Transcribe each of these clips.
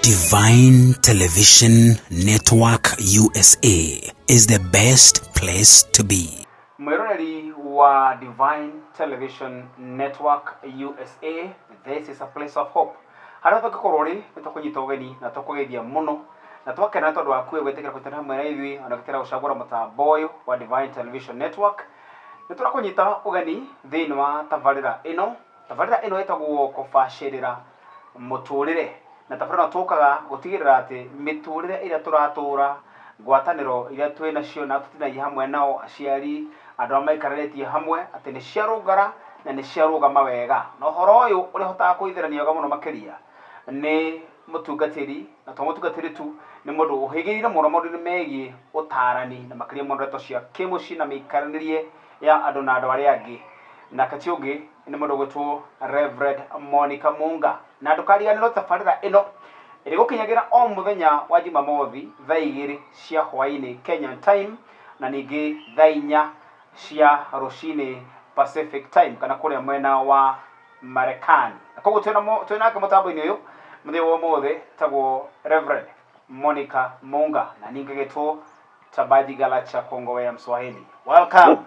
Divine Television Network USA is the best place to be. Mwĩroreri wa Divine Television Network USA, this is a place of hope. Harĩa hothe ũngĩkorwo ũrĩ, nĩ tũkũnyita ũgeni na tũkũgeithia mũno na twakena nĩ tondũ waku gwĩtĩkĩra kũnyitanĩra hamwe na ithuĩ ona gwĩtĩkĩra gũcagũra mũtambo ũyũ wa Divine Television Network. Nĩ tũrakũnyita ũgeni thĩinĩ wa tabarĩra ĩno. Tabarĩra ĩno ĩtagwo kũbacĩrĩra mũtũrĩre. Na tabarĩra ĩno tũkaga gũtigĩrĩra atĩ mĩtũrĩre ĩrĩa tũratũra, ngwatanĩro iria twĩ nacio na tũtinagia hamwe nao, aciari, andũ arĩa maikaranĩtie hamwe, atĩ nĩ ciarũngara na nĩ ciarũgama wega. Na ũhoro ũyũ ũrĩa ũhotaga kũithĩrania wega mũno makĩria nĩ mũtungatĩri, na to mũtungatĩri tu, nĩ mũndũ ũhĩgĩrĩire mũno maũndũ-inĩ megiĩ ũtarani na makĩria mũno ndeto cia kĩmũciĩ na mĩikaranĩrie ya andũ na andũ arĩa angĩ. Nake ti ũngĩ nĩ mũndũ ũgwĩtwo Reverend Monica Munga. Na ndũkariganĩrwo tabarĩra ĩno ĩrĩgũkinyagĩra o mũthenya wa Jumamothi thaa 2 cia hwainĩ Kenyan time na ningĩ thaa 4 cia rũcinĩ Pacific time kana kũrĩa mwena wa Marekani. Na koguo twĩ nake mũtambo-inĩ ũyũ mũthenya wa ũmũthĩ tagwo Reverend Monica Munga na niĩ ngagĩtwo Tabaji Galacha Kongowea Mswahili. Welcome.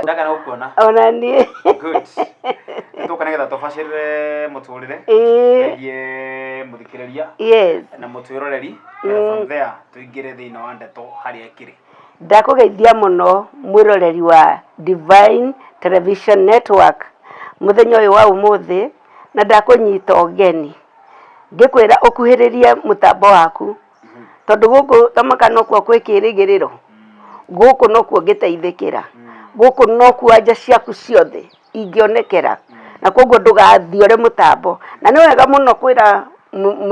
Ndakana gũkuona. Ona niĩ. Good. Nĩtũka nĩgetha tũbacĩrĩre mũtũrĩre wĩgiĩ mũthikĩrĩria na mũtwĩroreri and from there tũingĩre thĩinĩ wa ndeto harĩa ĩkĩrĩ. Ndakũgeithia mũno mwĩroreri wa Divine Television Network mũthenya ũyũ wa ũmũthĩ na ndakũnyita ũgeni ngĩkwĩra ũkuhĩrĩrie mũtambo waku tondũ gũkũ tamaka nokuo kwĩ kĩrĩgĩrĩro, gũkũ nokuo ngĩteithĩkĩra, gũkũ nokuo anja ciaku ciothe ingĩonekera, na koguo ndũgathiore mũtambo. Na nĩ wega mũno kwĩra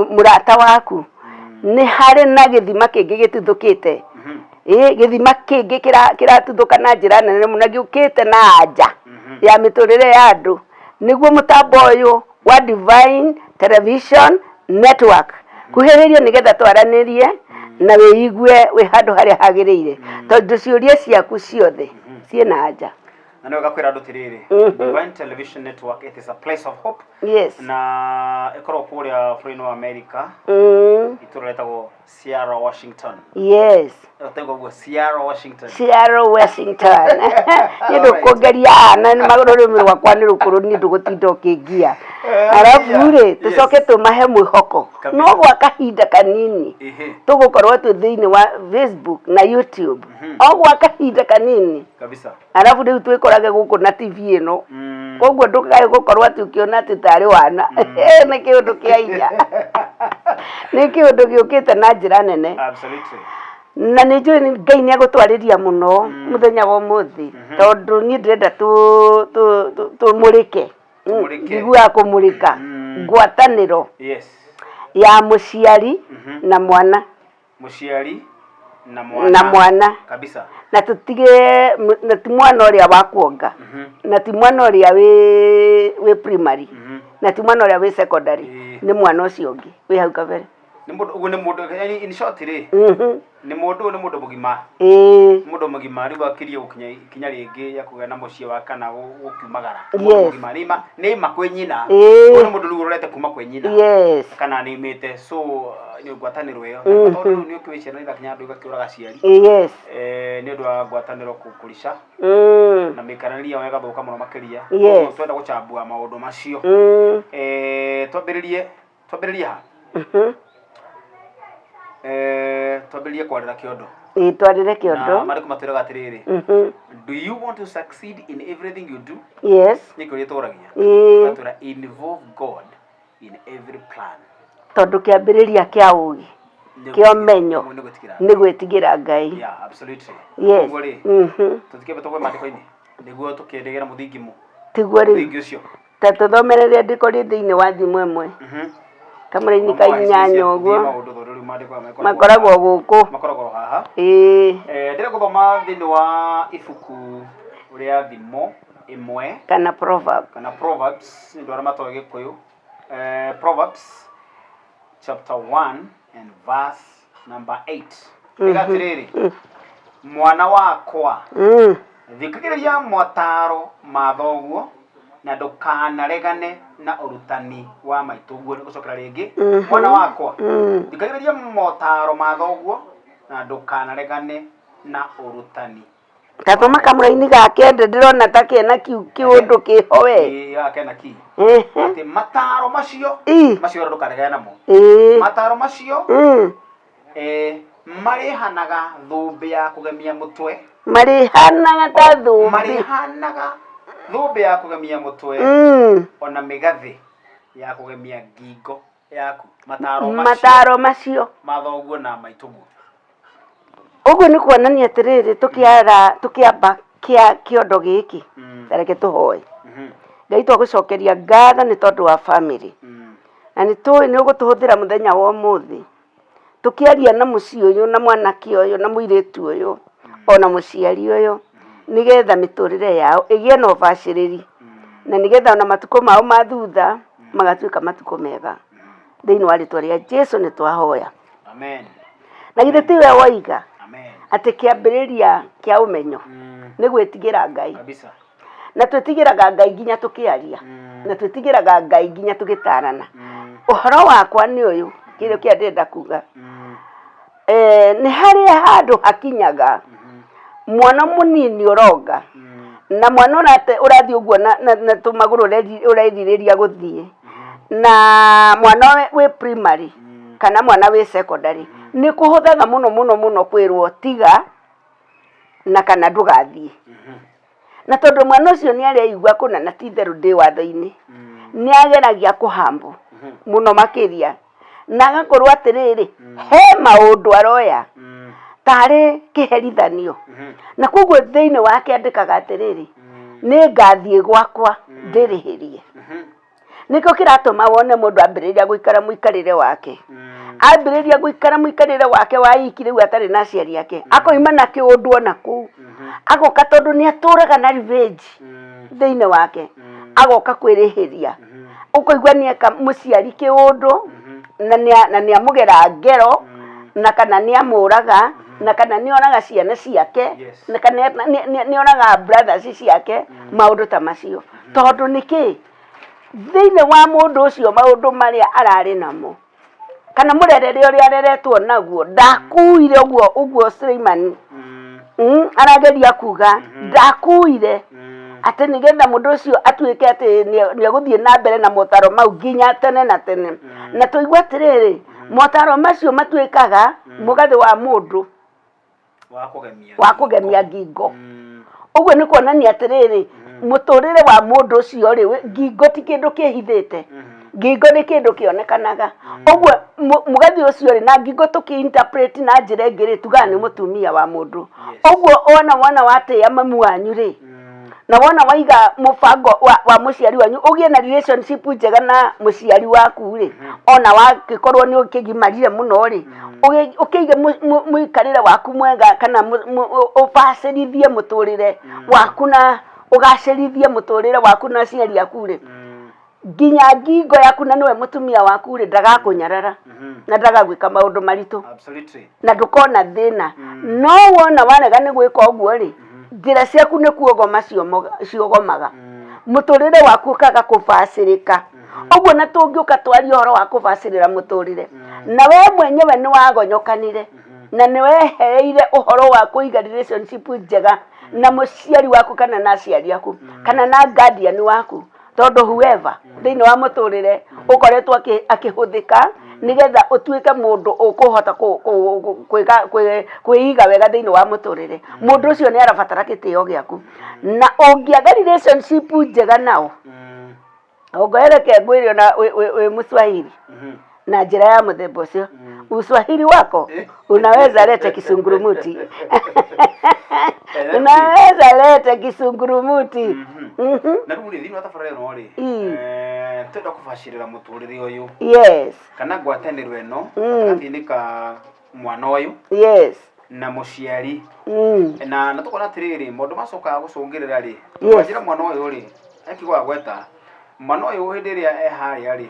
mũrata waku nĩ harĩ na gĩthima kĩngĩ gĩtuthũkĩte, ĩĩ gĩthima kĩngĩ kĩratuthũka na njĩra nene mũno na gĩũkĩte na anja ya mĩtũrĩre ya andũ, nĩguo mũtambo ũyũ wa Divine Television Network. Kuhĩrĩria nĩgetha twaranĩrie na wĩigue wĩ handũ harĩa hagĩrĩire, tondũ ciũria ciaku ciothe ciĩna anja. Na nĩ wega kwĩra andũ atĩrĩrĩ, Divine Television Network, it is a place of hope. Na ĩkoragwo kũrĩa bũrũri-inĩ wa America, itũũra rĩtagwo Seattle, Washington. Ũtaigua ũguo Seattle, Washington. Seattle, Washington. Niĩ ndũkũngeria na rũrĩmĩ rwakwa nĩ rũkũrũ niĩ ndũgũtinda ũkĩngia. Arabu rĩ, tũcoke tũmahe mwĩhoko. No gwa kahinda kanini tũgũkorwo twĩ thĩinĩ wa Facebook na YouTube. O gwa kahinda kanini. Kabisa. Arabu rĩu twĩkorage gũkũ na TV ĩno. Koguo ndũkae gũkorwo atĩ ũkĩona atĩ tarĩ wana. Nĩ kĩũndũ kĩa hinya. Nĩ kĩũndũ gĩũkĩte na njĩra nene. Absolutely. Na nĩ njũĩ Ngai nĩ egũtwarĩria mũno mũthenya wa ũmũthĩ, tondũ niĩ ndĩrenda tũmũrĩke. Tũmũrĩke. Njiguaga kũmũrĩka ngwatanĩro ya mũciari na mwana. Mũciari na mwana. Na mwana. Kabisa. Na tũtige na ti mwana ũrĩa wa kuonga, na ti mwana ũrĩa wĩ primary, na ti mwana ũrĩa wĩ secondary, nĩ mwana ũcio ũngĩ wĩ hau kabere. Nĩ mũndũ ũguo nĩ mũndũ, yani in short rĩ, nĩ mũndũ nĩ mũndũ mũgima. Mũndũ mũgima rĩu akirie gũkinya ikinya rĩngĩ ya kũgĩa na mũciĩ wake kana gũkiumagara. Mũndũ mũgima nĩ ima nĩ ima kwĩ nyina. Ũyũ nĩ mũndũ rĩu ũrorete kuma kwĩ nyina. Kana nĩ imĩte so nĩ ngwatanĩro ĩyo. Tondũ rĩu nĩ ũkĩũĩ ciana igakinya handũ igakĩũraga aciari. Nĩ ũndũ wa ngwatanĩro kũrica na mĩikaranĩrie yao ĩgathũka mũno makĩria. Koguo twenda gũchambua maũndũ macio. Twambĩrĩrie twambĩrĩrie ha? Twambĩrĩrie kwarĩra kĩondo. Ĩĩ, twarĩre kĩondo. Na marĩkũ matwĩraga atĩrĩrĩ, do you want to succeed in everything you do? Yes. Nĩ kĩũria tũragia. Matwĩra involve God in every plan. Tondũ kĩambĩrĩria kĩa ũgĩ, Nĩ kĩa ũmenyo, nĩ gwĩtigĩra. Nĩ gwĩtigĩra Ngai. Yeah, absolutely. Yes. Koguo rĩ, tũtikĩambe tũgwe maandĩko-inĩ nĩguo tũkĩrĩgĩra mũthingi mũ. Tiguo rĩu. Mũthingi ũcio. Ta tũthomere rĩandĩko rĩ thĩinĩ wa thimo ĩmwe. Kamũraini ka 8 ũguo. Maũndũ tondũ rĩu maandĩko maya Makoragwo gũkũ. Makoragwo haha. Ĩĩ. Ndĩrenda gũthoma thĩinĩ wa ibuku rĩa thimo ĩmwe. Kana proverb. Kana Proverbs, nĩ ũndũ arĩa matoĩ Gĩkũyũ. Proverbs chapter 1 and verse number 8. Ĩga atĩrĩrĩ, mwana wakwa, thikagĩrĩria motaro ma thoguo. Na ndũkanaregane na ũrutani wa maitũguo. Nĩ gũcokera rĩngĩ, mwana wakwa, thikagĩrĩria motaro ma thoguo na ndũkanaregane na ũrutani. Tathoma kamũraini ga kenda, ndĩrona ta kena kĩũndũ kĩho we. Ĩĩ, gaka kena ki atĩ mataro macio macio ndũkaregane namo, mataro macio marĩhanaga thũmbĩ ya kũgemia mũtwe. Marĩhanaga ta thũmbĩ. Marĩhanaga thũmbĩ ya kũgemia mũtwe, ona mĩgathĩ ya kũgemia ngingo yaku, mataro macio. Mataro macio. Ma thoguo na maitũguo. Ũguo nĩ kuonania atĩrĩrĩ, tũkĩara tũkĩamba kĩa kĩondo gĩkĩ, ta reke tũhoe. Ngai, twagũcokeria ngatho nĩ tondũ wa bamĩrĩ, na nĩ tũĩ nĩ ũgũtũhũthĩra mũthenya wa ũmũthĩ tũkĩaria na mũciĩ ũyũ na mwanake ũyũ na mũirĩtu ũyũ ona mũciari ũyũ, nĩgetha mĩtũrĩre yao ĩgĩe na ũbacĩrĩri, na nĩgetha ona matukũ mao ma thutha magatuĩka matukũ mega. Thĩinĩ wa rĩtwa rĩa Jesu nĩ twahoya. Amen. Na githĩ tiwe woiga Amen. atĩ kĩambĩrĩria kĩa ũmenyo nĩ gwĩtigĩra Ngai? Kabisa. Na twĩtigĩraga Ngai nginya tũkĩaria, na twĩtigĩraga Ngai nginya tũgĩtarana. Ũhoro wakwa nĩ ũyũ, kĩrĩa kĩrĩa ndĩrenda kuga, nĩ harĩ handũ hakinyaga mwana mũnini ũronga na mwana ũrathiĩ ũguo na tũmagũrũ ũrerirĩria gũthiĩ, na mwana wĩ primary kana mwana wĩ secondary, nĩ kũhũthaga mũno mũno mũno kwĩrwo tiga na kana ndũgathiĩ. Na tondũ mwana ũcio nĩ areigua kũna na ti itherũ ndĩ watho-inĩ, nĩ ageragia kũhambwo mũno makĩria, na agakorwo atĩrĩrĩ, he maũndũ aroya tarĩ kĩherithanio, na koguo thĩinĩ wake andĩkaga atĩrĩrĩ, nĩ ngathiĩ gwakwa ndĩrĩhĩrie. Nĩkĩo kĩratũma wone mũndũ ambĩrĩria gũikara mũikarĩre wake, ambĩrĩria gũikara mũikarĩre wake wa iki rĩu atarĩ na aciari ake, akoima na kĩũndũ ona kũu, agoka tondũ nĩ atũraga na revenge thĩinĩ wake, agoka kwĩrĩhĩria. Ũkoigua nĩ eka mũciari kĩũndũ na nĩ amũgera ngero, na kana nĩ amũraga, na kana nĩ oraga ciana ciake, na kana nĩ oraga brothers ciake, maũndũ ta macio. Tondũ nĩkĩ? Thĩinĩ wa mũndũ ũcio maũndũ marĩa ararĩ namo kana mũrerere ũrĩa areretwo naguo ndakuire ũguo ũguo Suleiman arageria kuga ndakuire atĩ nĩgetha mũndũ ũcio atuĩke atĩ nĩ egũthiĩ na mbere na motaro mau nginya tene na tene. Na tũigua atĩrĩrĩ, motaro macio matuĩkaga mũgathĩ wa mũndũ wa kũgemia ngingo. Ũguo nĩ kuonania atĩrĩrĩ, mũtũrĩre wa mũndũ ũcio rĩ, ngingo ti kĩndũ kĩhithĩte, ngingo nĩ kĩndũ kĩonekanaga. Ũguo mũgathĩ ũcio rĩ, na ngingo tũkĩ interpret na njĩra ĩngĩ rĩ, tugaga nĩ mũtumia wa mũndũ. Ũguo wona wona watĩĩa mamu wanyu rĩ, na wona waiga mũbango wa mũciari wanyu, ũgĩe na relationship njega na mũciari waku rĩ, ona wagĩkorwo nĩ ũkĩgimarire mũno rĩ, ũkĩige mũikarĩre waku mwega kana ũbacĩrithie mũtũrĩre waku na ũgacĩrithie mũtũrĩre waku na aciari aku rĩ, nginya ngingo yaku na nĩwe mũtumia waku rĩ, ndagakũnyarara na ndagagwĩka maũndũ maritũ. Na ndũkona thĩna. No wona warega nĩ gwĩka ũguo rĩ, njĩra ciaku nĩ kuogoma ciogomaga, mũtũrĩre waku ũkaga kũbacĩrĩka. Ũguo na tũngĩũka twarie ũhoro wa kũbacĩrĩra mũtũrĩre, na we mwenyewe nĩ wagonyokanire na nĩ wehereire ũhoro wa kũiga relationship njega na mũciari waku kana na aciari aku kana na guardian waku, tondũ whoever thĩinĩ wa mũtũrĩre ũkoretwo akĩhũthĩka nĩgetha ũtuĩke mũndũ ũkũhota kwĩiga wega thĩinĩ wa mũtũrĩre, mũndũ ũcio nĩ arabatara gĩtĩo gĩaku. Na ũngĩaga relationship njega nao, ũngoreke ngwĩre ona wĩ Mũswahili na njĩra ya mũthemba ũcio, uswahili wako unaweza leta kisungurumuti, unaweza leta kisungurumuti. Na rĩu rĩ, thĩinĩ wa tabarĩra ĩno rĩ, twenda kũbacĩrĩra mũtũrĩre ũyũ kana ngwatanĩro ĩno gatagatĩ-inĩ ka mwana ũyũ na mũciari, na tũkona atĩrĩrĩ, maũndũ macokaga gũcũngĩrĩra rĩ, wanjĩra mwana ũyũ rĩ, akiuga gweta mwana ũyũ hĩndĩ ĩrĩa e harĩa rĩ,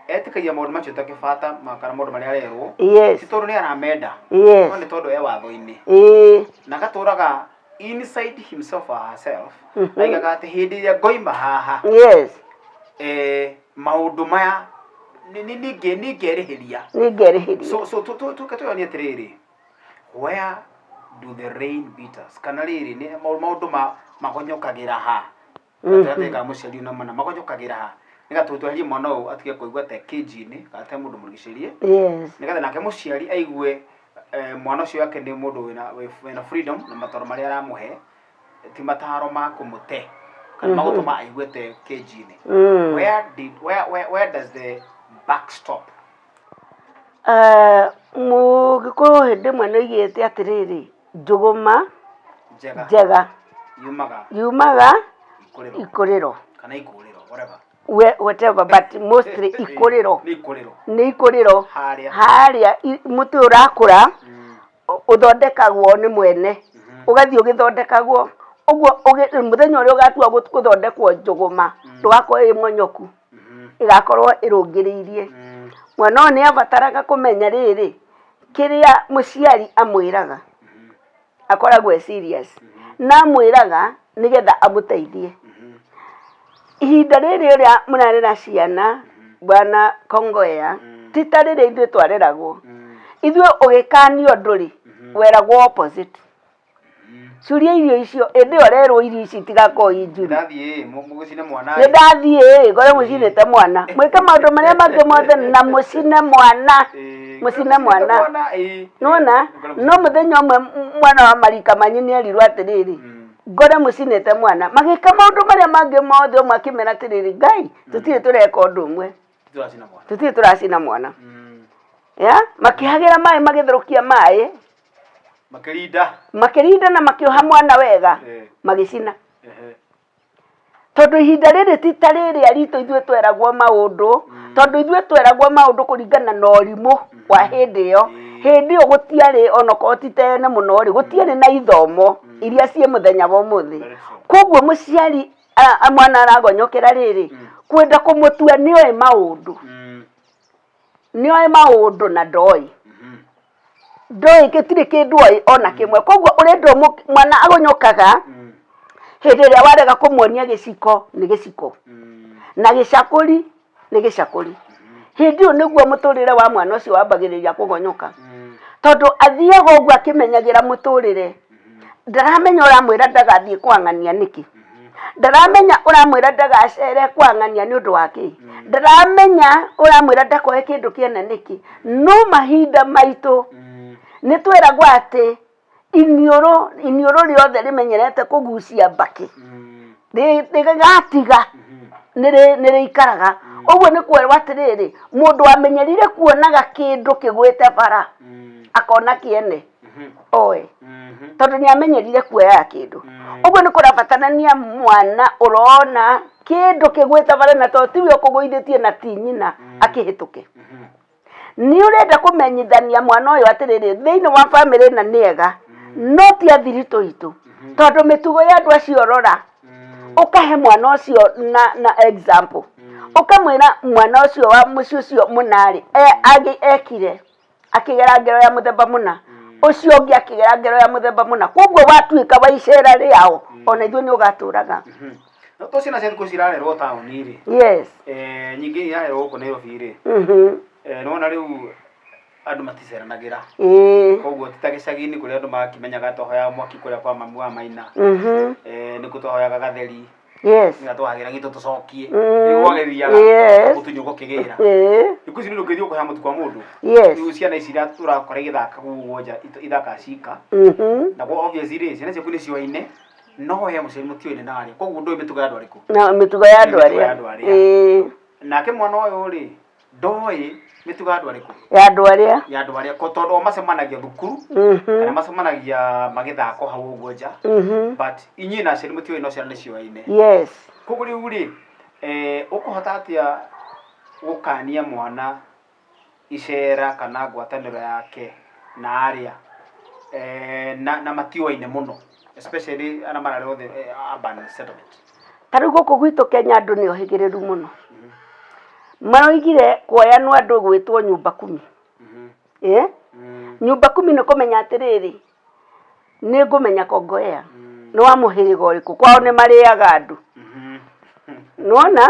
etĩkagia maũndũ macio ta kĩbata kana maũndũ marĩa arerwo, ti tondũ nĩ aramenda, no nĩ tondũ e watho-inĩ, na agatũraga. Inside himself or herself aigaga atĩ hĩndĩ ĩrĩa ngoima haha, maũndũ maya nĩ ngerĩhĩria. Nĩ ngerĩhĩria. So tuke tuyonie atĩrĩrĩ, where do the rain beat us? Kana rĩrĩ nĩ maũndũ ma magonyokagĩra ha gatagatĩ ka mũciari na mwana? Magonyokagĩra ha nĩgetha tweherie mwana ũyũ atige kũigua ta kĩnji-inĩ kana ta mũndũ mũrigicĩrie, nĩgetha nake mũciari aigue mwana ũcio wake nĩ mũndũ wĩna freedom, na mataro marĩa aramũhe ti mataro ma kũmũte kana magũtũma aigue te kĩnji-inĩ? Where does the buck stop? Mũgĩkũyũ hĩndĩ ĩmwe nĩ oigĩte atĩrĩrĩ, njũgũma njega njega yumaga yumaga ikũrĩro. Ikũrĩro. Kana ikũrĩro, whatever. Whatever, but mostly ikũrĩro. Nĩ ikũrĩro. Nĩ ikũrĩro. Harĩa. Harĩa mũtĩ ũrakũra ũthondekagwo nĩ mwene, ũgathiĩ ũgĩthondekagwo ũguo mũthenya ũrĩa ũgatua gũthondekwo njũgũma, ndũgakorwo ĩ monyoku, ĩgakorwo ĩrũngĩrĩirie. Mwana ũyũ nĩ abataraga kũmenya rĩrĩ, kĩrĩa mũciari amwĩraga akoragwo e serious na amwĩraga nĩgetha amũteithie. Ihinda rĩrĩ ũrĩa mũrarera ciana, bwana Kongoya, ti ta rĩrĩa ithuĩ twareragwo. Ithuĩ ũgĩkanio ũndũ rĩ, weragwo opposite. Curia irio icio, ĩndĩ ĩyo ũrerwo irio ici itigakorwo i njuru. Ndathiĩ mũgũcine mwana. Nĩ ndathiĩ ĩ ngore mũcinĩte mwana, mwĩke maũndũ marĩa mangĩ mothe na mũcine mwana. Mũcine mwana. Nĩwona? No mũthenya ũmwe mwana wa marika manyu nĩ erirwo atĩrĩrĩ, ngore mũcinĩte mwana, magĩka maũndũ marĩa mangĩ mothe, ũmwe akĩmera atĩrĩrĩ, Ngai, tũtirĩ tũreka ũndũ ũmwe. Tũracina mwana. Tũtirĩ tũracina mwana. Ya makĩhagĩra maĩ, magĩtherũkia maĩ. Makĩrinda. Makĩrinda na makĩoha mwana wega. Magĩcina. Tondũ ihinda rĩrĩ ti ta rĩrĩa ritũ ithuĩ tweragwo maũndũ, tondũ ithuĩ tweragwo maũndũ kũringana na ũrimũ wa hĩndĩ ĩyo. Hĩndĩ ĩyo gũtiarĩ, onokorwo ti tene mũno rĩ, gũtiarĩ na ithomo iria ciĩ mũthenya wa ũmũthĩ. Very true. Koguo mũciari mwana aragonyokera rĩrĩ kwenda kũmũtua nĩoĩ maũndũ, nĩoĩ maũndũ na ndoĩ, ndoĩ gĩtirĩ kĩndũ oĩ ona kĩmwe. Koguo ũrenda mwana agonyokaga hĩndĩ ĩrĩa warega kũmuonia gĩciko nĩ gĩciko na gĩcakũri nĩ gĩcakũri. Hĩndĩ ĩyo nĩguo mũtũrĩre wa mwana ũcio wambagĩrĩria kũgonyoka, tondũ athiaga ũguo akĩmenyagĩra mũtũrĩre. Ndaramenya ũramwĩra ndagathiĩ kwang'ania nĩkĩ, ndaramenya ũramwĩra ndagacere kwang'ania nĩ ũndũ wa kĩ, ndaramenya ũramwĩra ndakoe kĩndũ kĩene nĩkĩ. No mahinda maitũ nĩ tweragwo atĩ iniũrũ iniũrũ rĩothe rĩmenyerete kũgucia mbakĩ rĩgatiga nĩ rĩikaraga ũguo. Nĩ kwerwo atĩrĩrĩ, mũndũ wamenyerire kuonaga kĩndũ kĩgwĩte bara akona kĩene oe, tondũ nĩ amenyerire kuoyaga kĩndũ ũguo. Nĩ kũrabatarania mwana ũrona kĩndũ kĩgwĩte bara, na tondũ tiwe ũkũgũithĩtie na ti nyina, akĩhĩtũke. Nĩ ũrenda kũmenyithania mwana ũyũ atĩrĩrĩ, thĩinĩ wa bamĩrĩ ĩna nĩ ega no ti athiritũ itũ, tondũ mĩtugo ya andũ acio rora. Ũkahe mwana ũcio na example, ũkamwĩra mwana ũcio wa mũciĩ ũcio mũnarĩ ekire akĩgera ngero ya mũthemba mũna, ũcio ũngĩ akĩgera ngero ya mũthemba mũna, koguo watuĩka wa icera rĩao ona ithuĩ nĩ ũgatũraga. No to ciana cia thikũ ici irarerwo taũni rĩ, nyingĩ irarerwo gũkũ Nairobi rĩ, nĩwona rĩu andũ maticeranagĩra. Koguo ti ta gĩcagi-inĩ kũrĩa andũ makĩmenyaga twahoyaga mwaki kũrĩa kwa mamu wa maina, nĩkuo twahoyaga gatheri, nĩgetha twahagĩra gitũ tũcokie. Rĩu gwagĩthiaga mũtu nyũmba ũkĩgĩra. Thikũ ici nĩ ũngĩthiĩ ũkũhoya mũtu kwa mũndũ. Rĩu ciana ici iria tũrakora igĩthaka gũkũ nja ithakaga cika. Naguo obviously rĩ, ciana ciaku nĩ cioaine, no we mũciari mũtioaine na arĩa. Koguo ndũĩ mĩtugo ya andũ arĩkũ. Na mĩtugo ya andũ Mĩtugo ya arĩa andũ arĩa. Nake mwana ũyũ rĩ, ndoĩ mĩtugo ya andũ arĩkũ. Ya andũ arĩa. Ya andũ arĩa tondũ o macemanagia thukuru kana macemanagia magĩthaka o hau ũguo nja. But inyuĩ na aciari mũtiũĩ, no ciana nĩ cioaine. Koguo rĩu rĩ, ũkũhota atĩa gũkania mwana icera kana ngwatanĩro yake na arĩa na matioaine mũno, especially arĩa mararĩ othe urban settlement? Ta rĩu gũkũ gwitũ Kenya andũ nĩ ohĩgĩrĩru mũno. Maroigire kuoyanwo andũ gwĩtwo nyumba kumi. Nyumba kumi nĩ kũmenya atĩrĩrĩ, nĩ ngũmenya Kongoea. Nĩ wa mũhĩrĩga ũrĩkũ? Kwao nĩ marĩaga andũ? Nĩwona?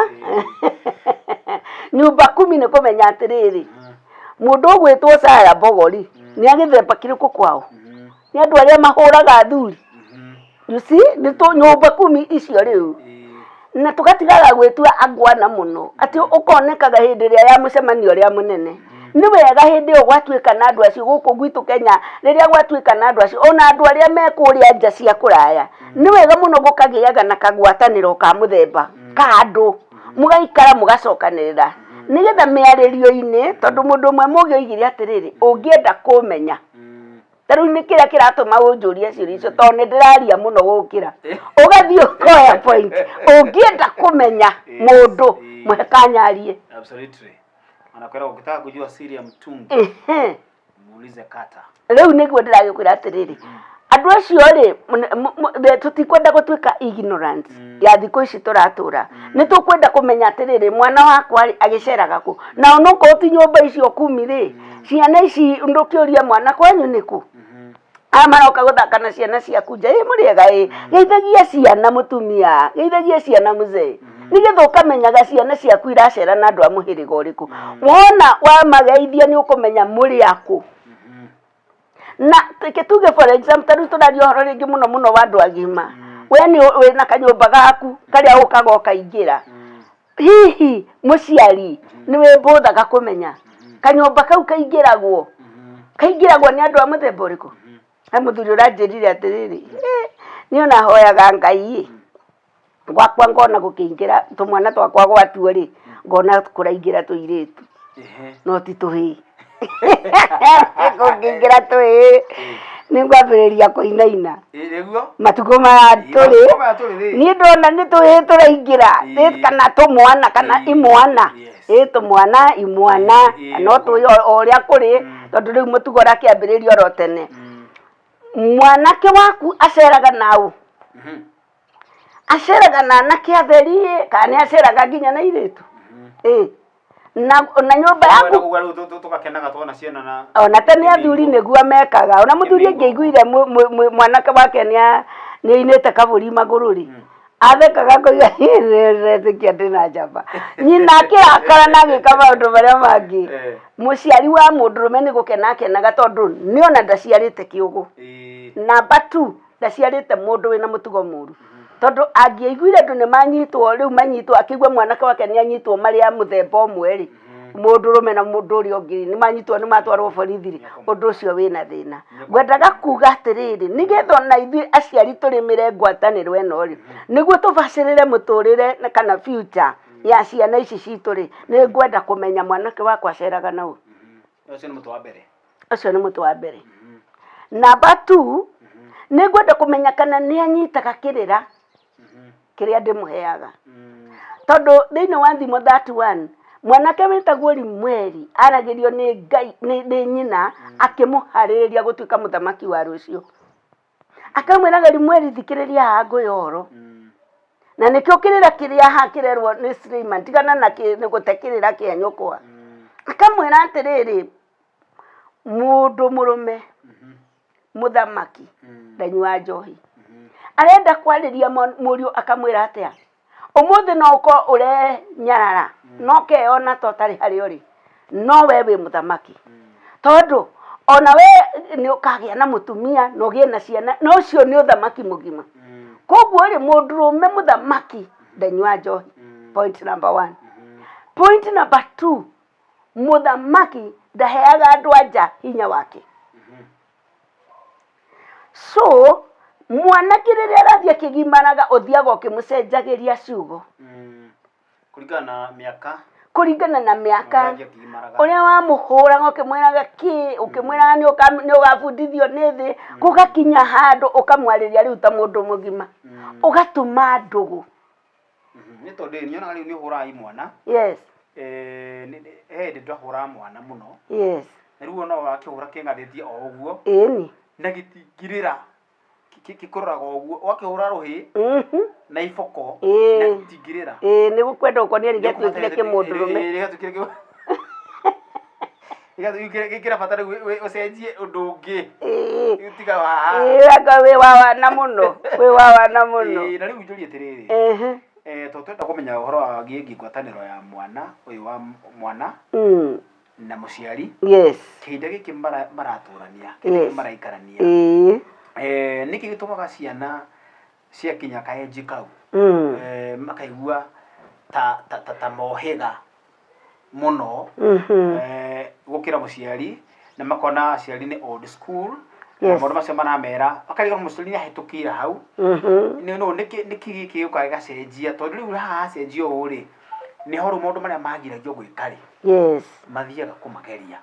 Nyumba kumi nĩ kũmenya atĩrĩrĩ, mũndũ ũgwĩtwo Sarah Mbogori nĩ a gĩthemba kĩrĩkũ kwao? Nĩ andũ arĩa mahũraga athuri? You see, nĩ tũ nyũmba kumi icio rĩu. Na tũgatigaga gwĩtua angwana mũno atĩ ũkonekaga hĩndĩ ĩrĩa ya mũcemanio ũrĩa mũnene. Nĩ wega hĩndĩ ĩyo gwatuĩka na andũ acio gũkũ gwitũ Kenya, rĩrĩa gwatuĩka na andũ acio, ona andũ arĩa me kũrĩa nja cia kũraya, nĩ wega mũno gũkagĩaga na kagwatanĩro ka mũthemba ka andũ, mũgaikara mũgacokanĩrĩra, nĩgetha mĩarĩrio-inĩ, tondũ mũndũ ũmwe mũgĩ oigire atĩrĩrĩ, ũngĩenda kũmenya, ta rĩu nĩ kĩrĩa kĩratũma ũnjũrie ciũria icio tondũ nĩ ndĩraria mũno gũkĩra ũgathiĩ ũkoya point ũngĩenda kũmenya mũndũ mũhe kanya arie. Absolutely. Anakwenda ukitaka kujua siri ya mtungi muulize kata. Rĩu nĩguo ndĩragĩkwĩra atĩrĩrĩ, andũ acio rĩ, tũtikwenda gũtuĩka ignorant ya thikũ ici tũratũra. Nĩ tũkwenda kũmenya atĩrĩrĩ, mwana wakwa rĩ, agĩceraga kũ? Na onokorwo ti nyũmba icio kumi rĩ, ciana ici ndũkĩũria mwana kwanyu nĩ kũ? Aya maroka gũthaka na ciana ciaku nja, ĩ mũrĩega ĩ, geithagia ciana mũtumia, geithagia ciana mzee. Nĩgetha ũkamenyaga ciana ciaku iracera na andũ a mũhĩrĩga ũrĩkũ. Wona wamageithia nĩ ũkũmenya mũrĩ akũ. Na reke tuge for example, ta rĩu tũraria ũhoro rĩngĩ mũno mũno wa andũ agima. We nĩ wĩna kanyũmba gaku karĩa ũkaga ũkaingĩra. Hihi mũciari nĩ wĩbũthaga kũmenya kanyũmba kau kaingĩragwo kaingĩragwo nĩ andũ a mũthemba ũrĩkũ? He mũthuri ũranjĩrire atĩrĩrĩ, "Ĩ, niĩ ona hoyaga Ngai ĩ, gwakwa ngona gũkĩingĩra tũmwana twakwa gwatuo rĩ, ngona kũraingĩra tũirĩtu no ti tũhĩĩ. Kũngĩingĩra tũhĩĩ nĩ ngwambĩrĩria kũinaina." Nĩguo? Matukũ maya tũrĩ. Matukũ maya tũrĩ rĩ. Niĩ ndona nĩ tũhĩĩ tũraingĩra kana tũmwana kana imwana, ĩ tũmwana imwana, no tũĩ o ũrĩa kũrĩ tondũ rĩu mũtugo ũrakĩambĩrĩria oro tene. Mwanake waku aceraga naũ? Aceraga na anake atheri ĩ, kana nĩ aceraga nginya na airĩtu? Ĩ na nyũmba yaku. Ũguo rĩu tũgakenaga tuona ciana na ona tene athuri nĩguo mekaga. Ona mũthuri angĩaiguire mwanake wake nĩ ainĩte kabũri magũrũ rĩ, athekaga akoiga ndĩretĩkia ndĩna njamba. Nyina akĩrakara na agĩka maũndũ marĩa mangĩ. Mũciari wa mũndũrũme nĩ gũkena akenaga tondũ nĩona ndaciarĩte kĩũgũ. Number two, ndaciarĩte mũndũ wĩna mũtugo mũru. Tondũ angĩaiguire andũ nĩ manyitwo rĩu manyitwo akĩigua mwanake wake nĩ anyitwo marĩ a mũthemba ũmwe rĩ, mũndũrũme na mũndũ ũrĩa ũngĩ nĩ manyitwo nĩ matwarwo borithi rĩ, ũndũ ũcio wĩna thĩna. Ngwendaga kuga atĩrĩrĩ, nĩgetha ona ithuĩ aciari tũrĩmĩre ngwatanĩro ĩno rĩ, nĩguo tũbacĩrĩre mũtũrĩre kana future ya ciana ici citũ rĩ, nĩ ngwenda kũmenya mwanake wakwa aceraga na ũ. Ũcio nĩ mũtĩ wa mbere. Ũcio nĩ mũtĩ wa mbere. Number two, nĩ ngwenda kũmenya kana nĩ anyitaga kĩrĩra kĩrĩa ndĩmũheaga. Tondũ thĩinĩ wa Thimo 31, mwanake wĩtagwo Rimweri aragĩrio nĩ Ngai, nĩ nyina akĩmũharĩrĩria gũtuĩka mũthamaki wa rũciũ. Akamwĩraga Rimweri thikĩrĩria haha ngwĩre ũhoro. Na nĩkĩo kĩrĩra kĩrĩa haha kĩrerwo nĩ Suleiman, tigana na gũte kĩrĩra kĩa nyũkwa. Akamwĩra atĩrĩrĩ, mũndũ mũrũme mũthamaki ndanyuaga njohi. Arenda kwarĩria mũriũ akamwĩra atĩa? Ũmũthĩ no ũkorwo ũrenyarara na ũkeyona ta ũtarĩ harĩa ũrĩ, no we wĩ mũthamaki. Tondũ ona we nĩ ũkagĩa na mũtumia na ũgĩe na ciana, na ũcio nĩ ũthamaki mũgima. Koguo rĩ, mũndũrũme mũthamaki ndanyuaga njohi. Point number one. Point number two, Mũthamaki ndaheaga andũ a nja hinya wake. So, mwanake rĩrĩa arathiĩ akĩgimaraga ũthiaga ũkĩmũcenjagĩria ciugo. Kũringana na mĩaka. Kũringana na mĩaka. Ũrĩa wamũhũraga ũkĩmwĩraga kĩ, ũkĩmwĩraga nĩ ũgabundithio nĩ thĩ, gũgakinya handũ ũkamwarĩria rĩu ta mũndũ mũgima. Ũgatuma ndũgũ. Nĩ tondũ ĩ, nyonaga rĩu nĩ ũhũraga imwana. Yes. He hĩndĩ ndahũraga mwana mũno. Yes. Na rĩu ona wakĩhũra kĩng'athĩtie o ũguo. Ĩni. Na gĩtingirĩra. Gĩkũroraga o ũguo. Ũgakĩhũra rũhĩ. Na iboko. Na gĩtingirĩra. Ĩĩ nĩ gũkwenda ũkonia gĩatuĩkire kĩmũndũrũme. Gĩatuĩkire kĩ gĩkĩra bata rĩu ũcenjie ũndũ ũngĩ. Rĩu tiga waha. Ĩĩ, anga wĩ wa wana mũno, wĩ wa wana mũno. Ĩĩ, na rĩu njũrie atĩrĩrĩ, tondũ twenda kũmenya ũhoro wa gĩgiĩ ngwatanĩro ya mwana ũyũ wa mwana na mũciari kĩhinda gĩkĩ maratũrania, kĩhinda gĩkĩ maraikarania, nĩkĩ gĩtũmaga ciana ciakinya kaenji kau makaigua ta mohĩga mũno gũkĩra mũciari, na makona aciari nĩ old school na maũndũ macio maramera, makarigwo mũciari nĩ ahĩtũkĩire hau. Nĩ nĩkĩ gĩkĩ gĩũkaga gĩgacenjia? Tondũ rĩu haha hacenjia ũũ rĩ, nĩho rĩu maũndũ marĩa magiragio gwĩka rĩ, mathiaga kũmageria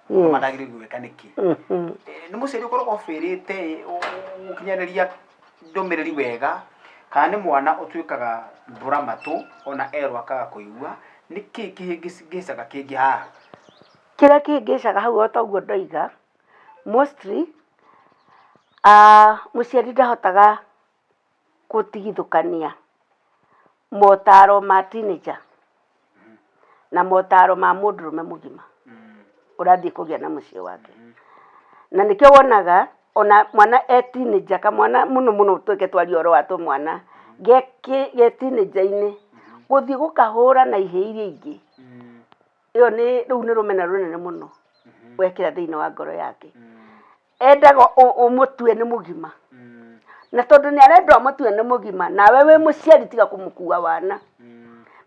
matagĩrĩirwo gwĩka nĩkĩ? Nĩ mũciari ũkoragwo ũbĩrĩte gũkinyanĩria ndũmĩrĩri wega, kana nĩ mwana ũtuĩkaga mbũra matũ ona erwo akaga kũigua? Nĩkĩ kĩhĩngĩcaga kĩngĩ haha? Kĩrĩa kĩhĩngĩcaga hau, o ta ũguo ndoiga, mostly mũciari ndahotaga gũtigithũkania motaro ma teenager na motaro ma mũndũrũme mũgima ũrathiĩ kũgĩa na mũciĩ wake. Na nĩkĩo wonaga ona mwana e teenager, kamwana mũno mũno, twĩke twarie ũhoro wa tũmwana ge teenager-inĩ, gũthiĩ gũkahũra na ihĩĩ iria ingĩ, ĩyo nĩ rĩu nĩ rũmena rũnene mũno wekĩra thĩinĩ wa ngoro yake. Endaga ũmũtue nĩ mũgima, na tondũ nĩ arenda ũmũtue nĩ mũgima, nawe wĩ mũciari tiga kũmũkua wana.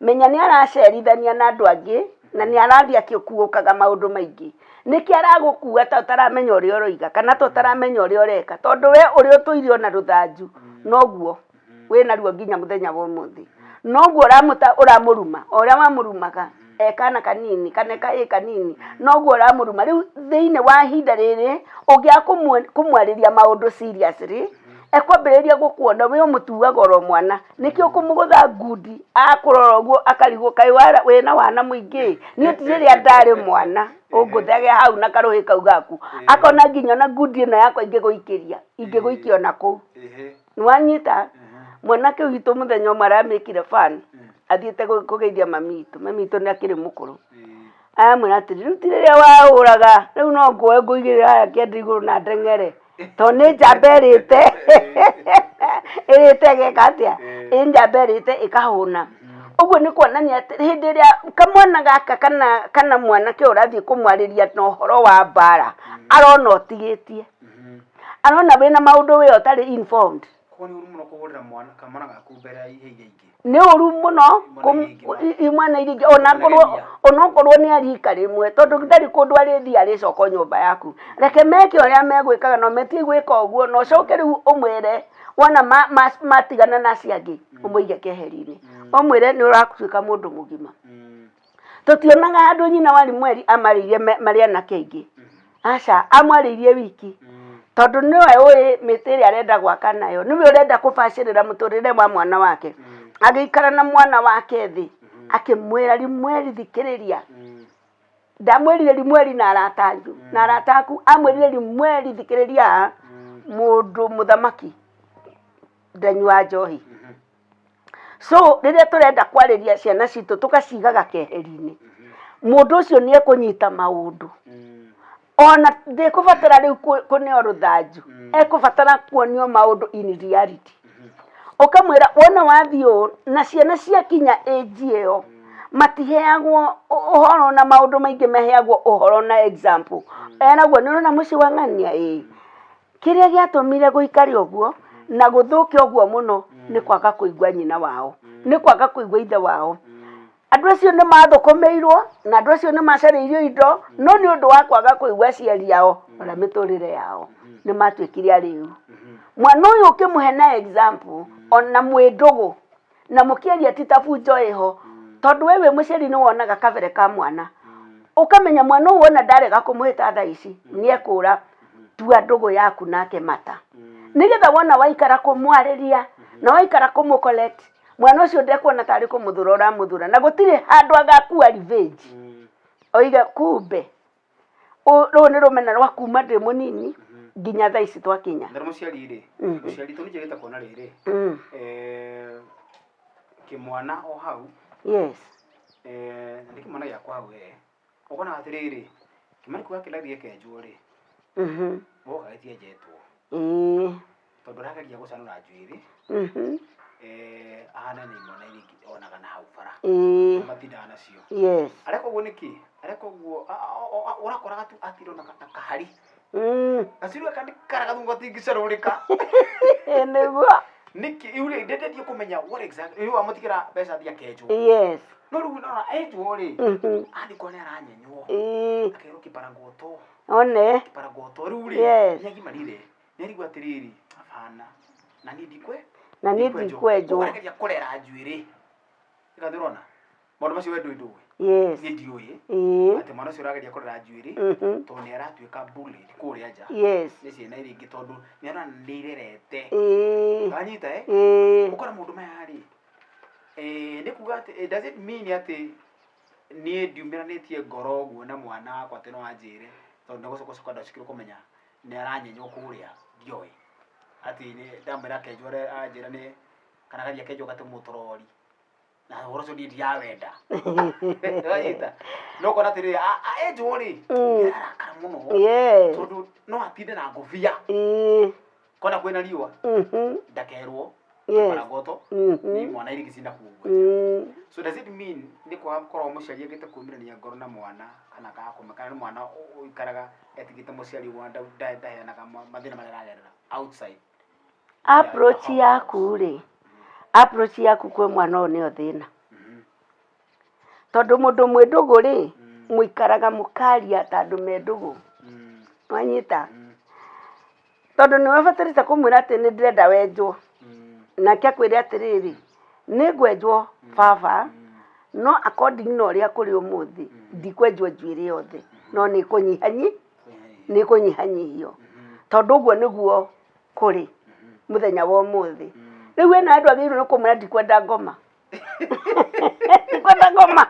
Menya nĩ aracerithania na andũ angĩ na nĩ arathiĩ agĩkuũkaga maũndũ maingĩ. Nĩkĩ aragũkua ta ũtaramenya ũrĩa ũroiga kana ta ũtaramenya ũrĩa ũreka? Tondũ we ũrĩa ũtũire ona rũthanju noguo wĩnaruo nginya mũthenya wa ũmũthĩ, noguo ũramũta ũramũruma o ũrĩa wamũrumaga e kana kanini kana kahĩĩ kanini, noguo ũramũruma rĩu. Thĩinĩ wa ihinda rĩrĩ ũngĩaga kũmwarĩria maũndũ seriously, ekwambĩrĩria gũkuona we ũmũtuaga oro mwana. Nĩkĩo ũkũmũgũtha ngundi, akũrora ũguo akarigwo, kaĩ wĩna wana mũingĩ? Niĩ ti rĩrĩa ndarĩ mwana ũngũthage hau na karũhĩ kau gaku. Akona nginya ona ngundi ĩno yakwa ingĩgũikĩria, ingĩgũikia ona kũu. Nĩwanyita? Mwanake witũ mũthenya ũmwe aramĩkire fan, athiĩte kũgeithia mami witũ. Mami witũ nĩ akĩrĩ mũkũrũ. Aramwĩra atĩrĩ, rĩu ti rĩrĩa wahũraga, rĩu no nguoe ngũigĩrĩre harĩa kĩanda igũrũ na ndeng'ere, tondũ nĩ njamba ĩrĩte ĩrĩte ĩgeka atĩa? Ĩ njamba ĩrĩte ĩkahũna. Ũguo nĩ kuonania atĩ hĩndĩ ĩrĩa kamwana gaka kana mwanake ũyũ ũrathiĩ kũmwarĩria na ũhoro wa mbara, arona ũtigĩtie, arona wĩna maũndũ we ũtarĩ informed. Koguo nĩ ũru mũno kũhũrĩra mwana kamwana gaku mbere ya ihĩĩ iria ingĩ. Nĩ ũru mũno. Imwana iria ingĩ. Imwana iria ingĩ, onakorwo nĩ arika rĩmwe, tondũ ndarĩ kũndũ arĩthiĩ, arĩcoka o nyũmba yaku. Reke meke ũrĩa megwĩkaga na metie gwĩka ũguo, na ũcoke rĩu ũmwĩre wona matigana na acio angĩ, ũmũige keheri-inĩ, ũmwĩre nĩ ũratuĩka mũndũ mũgima. Tũtionaga handũ nyina wa Rimweri amarĩirie marĩ anake aingĩ. Aca, amwarĩirie wiki, tondũ nĩwe ũĩ mĩtĩ ĩrĩa arenda gwaka nayo, nĩwe ũrenda kũbacĩrĩra mũtũrĩre wa mwana wake. Agĩikara na mwana wake thĩ, akĩmwĩra, Rimweri, thikĩrĩria. Ndamwĩrire Rimweri na arata anyu na arata aku. Amwĩrire, Rimweri, thikĩrĩria haha, mũndũ mũthamaki ndanyua njohi. So rĩrĩa tũrenda kwarĩria ciana citũ, tũgacigaga keheri-inĩ, mũndũ ũcio nĩ ekũnyita maũndũ. Ona ndĩkũbatara rĩu kũneo rũthanju, ekũbatara kuonio maũndũ in reality. Ũkamwĩra wona wathiĩ ũũ, na ciana ciakinya age ĩyo matiheagwo ũhoro na maũndũ maingĩ, maheagwo ũhoro na example. Eragwo, nĩ ũrona mũciĩ wa ng'ania? Ĩĩ, kĩrĩa gĩatũmire gũikare ũguo na gũthũke ũguo mũno nĩ kwaga kũigua nyina wao, nĩ kwaga kũigua ithe wao. Andũ acio nĩ mathũkũmĩirwo na andũ acio nĩ macarĩirio indo, no nĩ ũndũ wa kwaga kũigua aciari ao ona mĩtũrĩre yao, nĩ matuĩkire arĩu. Mwana ũyũ ũkĩmũhe na example, ona mwĩ ndũgũ na mũkĩaria, ti ta bunjo ĩho, tondũ we wĩ mũciari nĩ wonaga kabere ka mwana, ũkamenya mwana ũyũ wona ndarega kũmũhĩta thaa ici nĩ ekũra. Tua ndũgũ yaku nake mata, nĩgetha wona waikara kũmwarĩria na waikara kũmũ collect, mwana ũcio ndekuona tarĩ kũmũthũra ũramũthũra, na gũtirĩ handũ agakua revenge oige kumbe rũrũ nĩ rũmena rwa kuma ndĩ mũnini nginya thaa ici twakinya. Na mũciari rĩ, mũciari tondũ njagĩte kuona rĩrĩ, kĩmwana o hau, nĩ kĩmwana gĩakwa hau, ũkonaga atĩrĩrĩ, kĩmwana kĩu gakĩrathiĩ gĩkenjwo rĩ, Woka gĩtienjetwo. Ĩĩ. Tondũ arageria gũcanũra njuĩrĩ. Ahane nĩ imwana iria ingĩ onaga na hau bara. Ĩĩ. Matindaga nacio. Yes. Areka ũguo nĩkĩ? Areka ũguo ũrakoraga tu atirwo na kahari. Gaciru gaka nĩ karagathungu gatingĩcarũrĩka. Nĩguo. Nĩkĩ? Rĩu rĩ, ndendetie kũmenya what exactly. Rĩu wamũtigĩra mbeca athiĩ akenjwo. Yes. No rĩu nona enjwo rĩ, athiĩ kuona nĩ aranyenywo. Ĩĩ. Akerwo kĩbarangoto. One. Kĩbarangoto rĩu rĩ, Yes. nĩ agimarire. Nĩ arigwo atĩrĩrĩ, abana. Na niĩ ndikwe. Na niĩ ndikwenjwo. Ũrageria kũrera njuĩrĩ. Ĩka ndĩrona. Maũndũ macio we ndũĩ ndũĩ. Yes. Niĩ ndiũĩ. Ĩĩ. Atĩ mwana ũcio ũrageria kũrera njuĩrĩ. Tondũ nĩ aratuĩka bullied kũrĩa nja. Yes. Nĩ ciana iria ingĩ tondũ nĩ arona nĩ irerete. Ĩĩ. Wanyita eh? Ĩĩ. Ũkora maũndũ maya rĩ, nĩ kuga atĩ does it mean atĩ niĩ ndiumĩranĩtie ngoro ũguo na mwana wakwa atĩ no anjĩre tondũ nĩ gũcoka ndacokire kũmenya nĩ aranyenywo kũrĩa ndioĩ. Atĩ ndamwĩra akenjwo anjĩra nĩ kana agathiĩ akenjwo agatũmwo tũrori. Na ũhoro ũcio niĩ ndirawenda. Wanyita? No ũkona atĩrĩrĩ, enjwo rĩ, nĩ ararakara mũno. Yes. Tondũ no atinde na ngũbia. Ĩĩ. Kona kwĩna riũa. Ndakerwo. Yes. Kĩbarangoto. Nĩ mwana irigicina kuo. So does it mean nĩ kwaga gũkorwo mũciari agĩte kumĩrania ngoro na mwana kana kaga kana nĩ mwana ũikaraga etigĩte mũciari ũguo ndaheanaga mathĩna marĩa aragerera outside? Approach yaku rĩ, approach yaku kwĩ mwana ũyũ nĩyo thĩna. Tondũ mũndũ mwĩ ndũgũ rĩ, mũikaraga mũkaria ta andũ me ndũgũ. Wanyita? Tondũ nĩwe ũbatarĩte kũmwĩra atĩ nĩ ndĩrenda wenjwo. Nake akwĩre atĩrĩrĩ, nĩ ngwenjwo baba, no according na ũrĩa kũrĩ ũmũthĩ, ndikwenjwo njuĩrĩ yothe, no nĩ kũnyihanyihio. Tondũ ũguo nĩguo kũrĩ mũthenya wa ũmũthĩ. Rĩu wĩna andũ agĩrĩirwo nĩ kũmwĩra ndikwenda ngoma. Ndikwenda ngoma.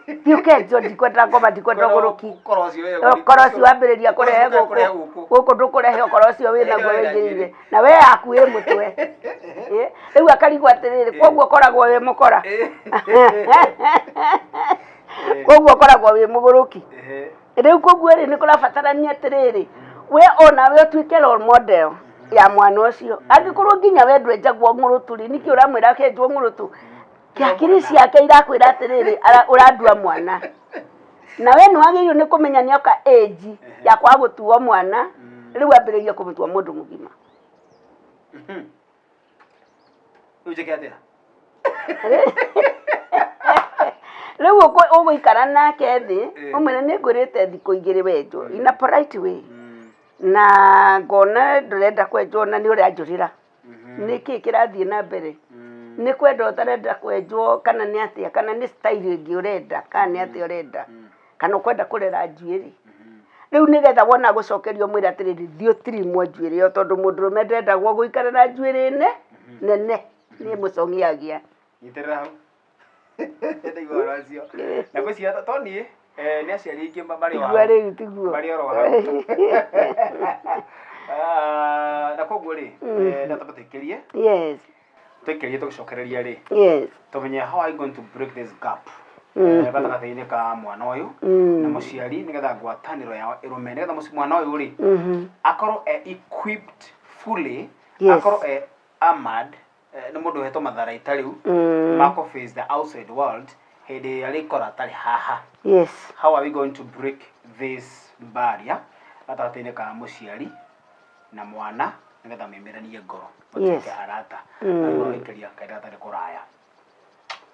Thiĩ ũkenjwo, ndikwenda ngoma, ndikwenda ũgũrũki. Ũkoro ũcio we Ũkoro ũcio wambĩrĩria kũrehe gũkũ. Gũkũ ndũkũrehe ũkoro ũcio wĩnaguo wĩingĩrĩire. Na we yaku ĩ mũtwe. Rĩu akarigwo atĩrĩrĩ, koguo ũkoragwo wĩ mũkora. Koguo ũkoragwo wĩ mũgũrũki. Rĩu koguo rĩ, nĩ kũrabatarania atĩrĩrĩ, we onawe ũtuĩke role model ya mwana ũcio. Angĩkorwo nginya we ndwenjagwo ng'ũrũtu rĩ, nĩkĩ ũramwĩra akenjwo ng'ũrũtu? Hakiri ciake irakwĩra atĩrĩrĩ, ũrandua mwana. Na we nĩ wagĩrĩirwo nĩ kũmenya nĩ oka age ya kwaga gũtuo mwana, rĩu ambĩrĩrie kũmũtua mũndũ mũgima. Rĩu njĩke atĩa? Rĩu ũgũikara nake thĩ, ũmwĩre nĩ ngwĩrĩte thikũ igĩrĩ wenjwo, in a polite way. Na ngona ndũrenda kwenjwo na nĩ ũranjũrĩra. Nĩkĩ kĩrathiĩ na mbere? Nĩ kwenda ũtarenda kwenjwo kana nĩ atĩa? Kana nĩ style ĩngĩ ũrenda kana nĩ atĩa ũrenda? Kana ũkwenda kũrera njuĩrĩ? Rĩu nĩgetha wona gũcokerio mwĩre atĩrĩrĩ, thiĩ ũtirimwo njuĩrĩ ĩyo tondũ mũndũrũme ndendagwo gũikara na njuĩrĩ nene nĩ mũcong'i agĩa. Nyitĩrĩra hau. Ndaigua ũhoro ũcio. Na ngwĩciria to niĩ, nĩ aciari aingĩ marĩ o Tiguo hau. rĩu tiguo. Marĩ oro hau. Na koguo rĩ, na twambe tũikĩrie. Yes. Tũikĩrie tũgĩcokereria rĩ. Yes. Tũmenye how are you going to break this gap gatagatĩ-inĩ ka mwana ũyũ na mũciari nĩgetha ngwatanĩro yao ĩrũme nĩgetha mwana ũyũ rĩ akorwo e equipped fully, akorwo e armored, nĩ mũndũ ũhetwo matharaita rĩu ma kũ face the outside world hĩndĩ ĩrĩa rĩkora atarĩ haha. Yes. How are we going to break this barrier gatagatĩ-inĩ ka mũciari na mwana nĩgetha maimiranie ngoro matuĩke arata na rĩu gũikĩria kahinda gatarĩ kũraya?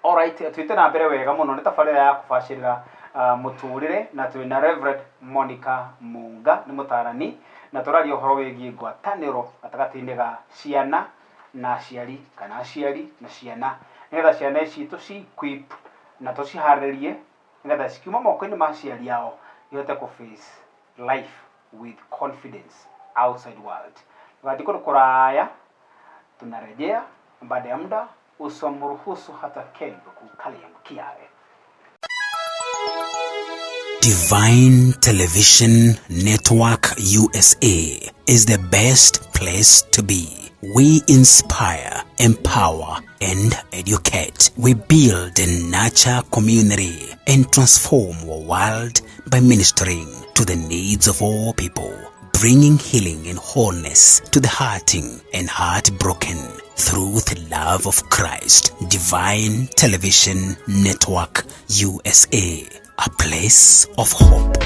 Alright, twĩte na mbere wega mũno nĩ tabarĩra ya kũbacĩrĩra mũtũrĩre na twĩna Reverend Monica Munga nĩ mũtarani na tũraria ũhoro wĩgiĩ ngwatanĩro gatagatĩ-inĩ ga ciana na aciari kana aciari na ciana nĩgetha ciana ici tũci equip na tũciharĩrie nĩgetha cikiuma moko-inĩ ma aciari ao ihote kũ face life with confidence outside world. Ndũgathiĩ kũndũ kũraya, tunarejea baada ya muda. Usimruhusu hata kendo kukalia mkiawe. Divine Television Network USA is the best place to be. We inspire, empower, and educate. We build and nurture community and transform our world by ministering to the needs of all people, bringing healing and wholeness to the hurting and heartbroken through the love of Christ. Divine Television Network USA, a place of hope.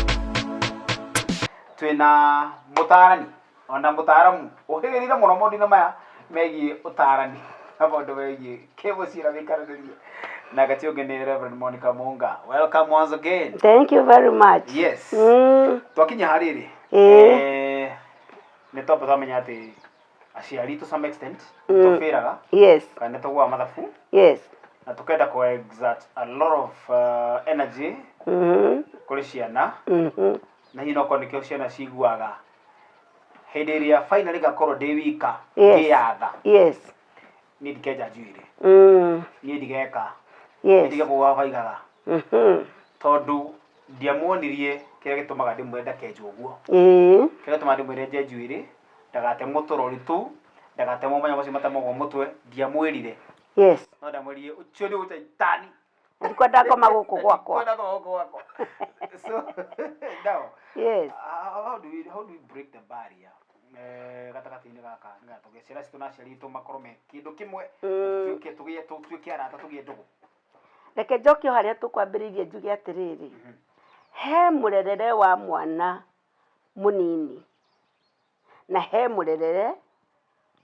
Twina mutarani ona mutaramu uhigirire muno maundu-inĩ maya megiĩ ũtarani na maũndũ megiĩ kĩmũciĩ na mĩikaranĩrie na gati ũngĩ nĩ Reverend Monica Munga. Welcome once again. Thank you very much. Yes. Twakinya harĩrĩ, nĩ twamba twamenya atĩ aciari to some extent tũbĩraga kana nĩ tũgũaga mathabu na tukenda ku exert a lot of energy kũrĩ ciana, na hihi nokorwo nĩkĩo ciana ciguaga hĩndĩ ĩrĩa finally ngakorwo ndĩ wika ngĩyatha, niĩ ndikenja njuĩrĩ, niĩ ndigeka, niĩ ndige kũgwa baigaga, tondũ ndiamuonirie kĩrĩa gĩtũmaga ndĩmwĩre ndakenjwo ũguo, kĩrĩa gĩtũmaga ndĩmwĩre nje njuĩrĩ, ndagatemwo tũrori tu, ndagatemwo manya macio matemagwo mũtwe, ndiamwĩrire, no ndamwĩrire ũcio nĩ ũcaitani. Ndikwenda ngoma gũkũ gwakwa. Kwenda gũkũ gwakwa. So now, how do we break the barrier gatagatĩ-inĩ gaka nĩgetha tũgĩe ciana citũ na aciari itũ makorwo me kĩndũ kĩmwe, tuĩke tũgĩe tuĩke arata, tũgĩe ndũgũ? Reke njoke o harĩa tũkwambĩrĩirie njuge atĩrĩrĩ, he mũrerere wa mwana mũnini na he mũrerere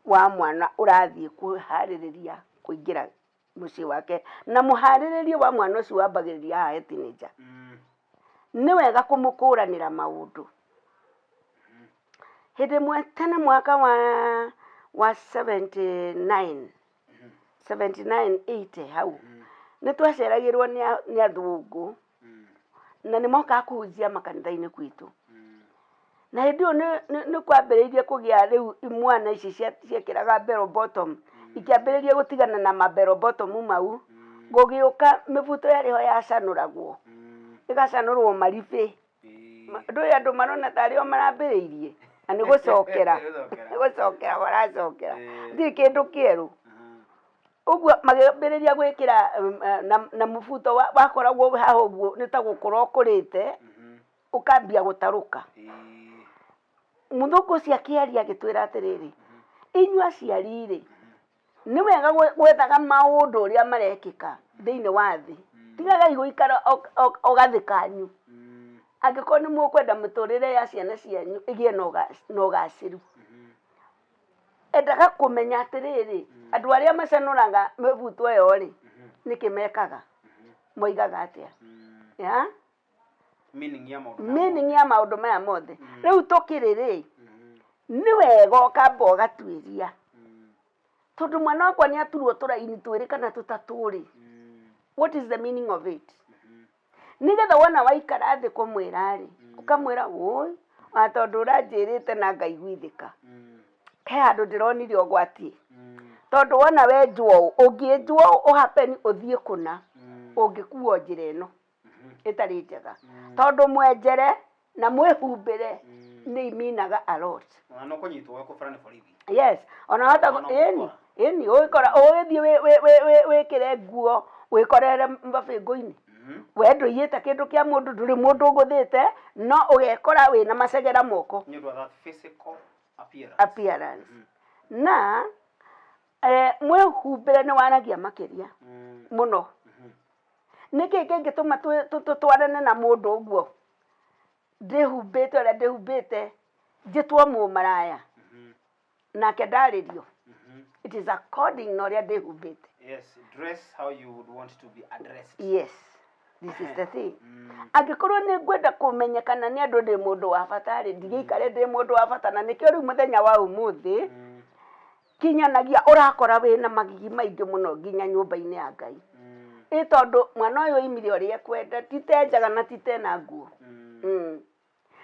wa mwana ũrathiĩ kwĩharĩrĩria kũingĩra mũciĩ wake, na mũharĩrĩrie wa mwana ũcio wambagĩrĩria haha he teenager. Nĩ wega kũmũkũranĩra maũndũ. Hĩndĩ ĩmwe tene mwaka wa 79 79 80 hau, nĩ twaceragĩrwo nĩ athũngũ na nĩ mokaga kũhunjia makanitha-inĩ gwitũ, na hĩndĩ ĩyo nĩ kwambĩrĩirie kũgĩa rĩu imwana ici ciekĩraga bell bottom ikĩambĩrĩria gũtigana na ma bell bottom mau, gũgĩũka mĩbuto yarĩ ho yacanũragwo, ĩgacanũrwo maribĩ. Ndũĩ andũ marona tarĩ o marambĩrĩirie, na nĩ gũcokera Nĩ gũcokera. Nĩ gũcokera maracokera. Ndirĩ kĩndũ kĩerũ. Ũguo magĩambĩrĩria gwĩkĩra na mũbuto wakoragwo haha ũguo, nĩ ta gũkũra ũkũrĩte ũkambia gũtarũka. Mũthũngũ ũcio akĩaria agĩtwĩra atĩrĩrĩ, inyuĩ aciari rĩ, nĩ wega gwethaga maũndũ ũrĩa marekĩka thĩinĩ wa thĩ, tigagai gũikara o gathĩ kanyu. Angĩkorwo nĩ mũkwenda mĩtũrĩre ya ciana cianyu ĩgĩe na ũgacĩru, endaga kũmenya atĩrĩrĩ, andũ arĩa macanũraga mĩbuto ĩyo rĩ, nĩkĩ mekaga, moigaga atĩa ya meaning ya maũndũ maya. Meaning ya maũndũ maya mothe rĩu tũkĩrĩ rĩ, nĩ wega ũkamba ũgatuĩria, tondũ mwana wakwa nĩ aturwo tũraini twĩrĩ kana tũtatũ rĩ, what is the meaning of it? Nĩgetha wona waikara thĩ kũmwĩra rĩ, ũkamwĩra, wũi, ona tondũ ũranjĩrĩte na ngaiguithĩka, he handũ ndĩronire ũgwati, tondũ wona wenjwo ũũ, ũngĩenjwo ũũ ũhappen ũthiĩ kũna, ũngĩkuo njĩra ĩno ĩtarĩ njega, tondũ mwenjere na mwĩhumbĩre nĩ iminaga a lot. Ona no kũnyitwo gũkũbara nĩ borithi. Yes, ona hata Ona ĩni ũgũkora. Ĩni ũgĩkora ũgĩthiĩ wĩkĩre nguo wĩkorere mabĩngũ-inĩ, we ndũiyĩte kĩndũ kĩa mũndũ, ndũrĩ mũndũ ũgũthĩte, no ũgekora wĩna macegera moko. Nĩ ũndũ wa that physical appearance. Appearance na mwĩhumbĩre nĩ waragia makĩria mũno. Nĩkĩ kĩngĩtũma tũtwarane na mũndũ ũguo ndĩhumbĩte ũrĩa ndĩhumbĩte, njĩtwo mũmaraya nake ndarĩrio? It is according na ũrĩa ndĩhumbĩte. Yes, dress how you would want to be addressed. Yes, this is the thing. Angĩkorwo nĩ ngwenda kũmenyekana nĩ andũ ndĩ mũndũ wa bata rĩ, ndigĩikare ndĩ mũndũ wa bata, na nĩkĩo rĩu mũthenya wa ũmũthĩ kinyanagia ũrakora wĩna magigi maingĩ mũno nginya nyũmba-inĩ ya Ngai, ĩ tondũ mwana ũyũ oimire ũrĩa ekwenda, ti te njaga na ti te na nguo.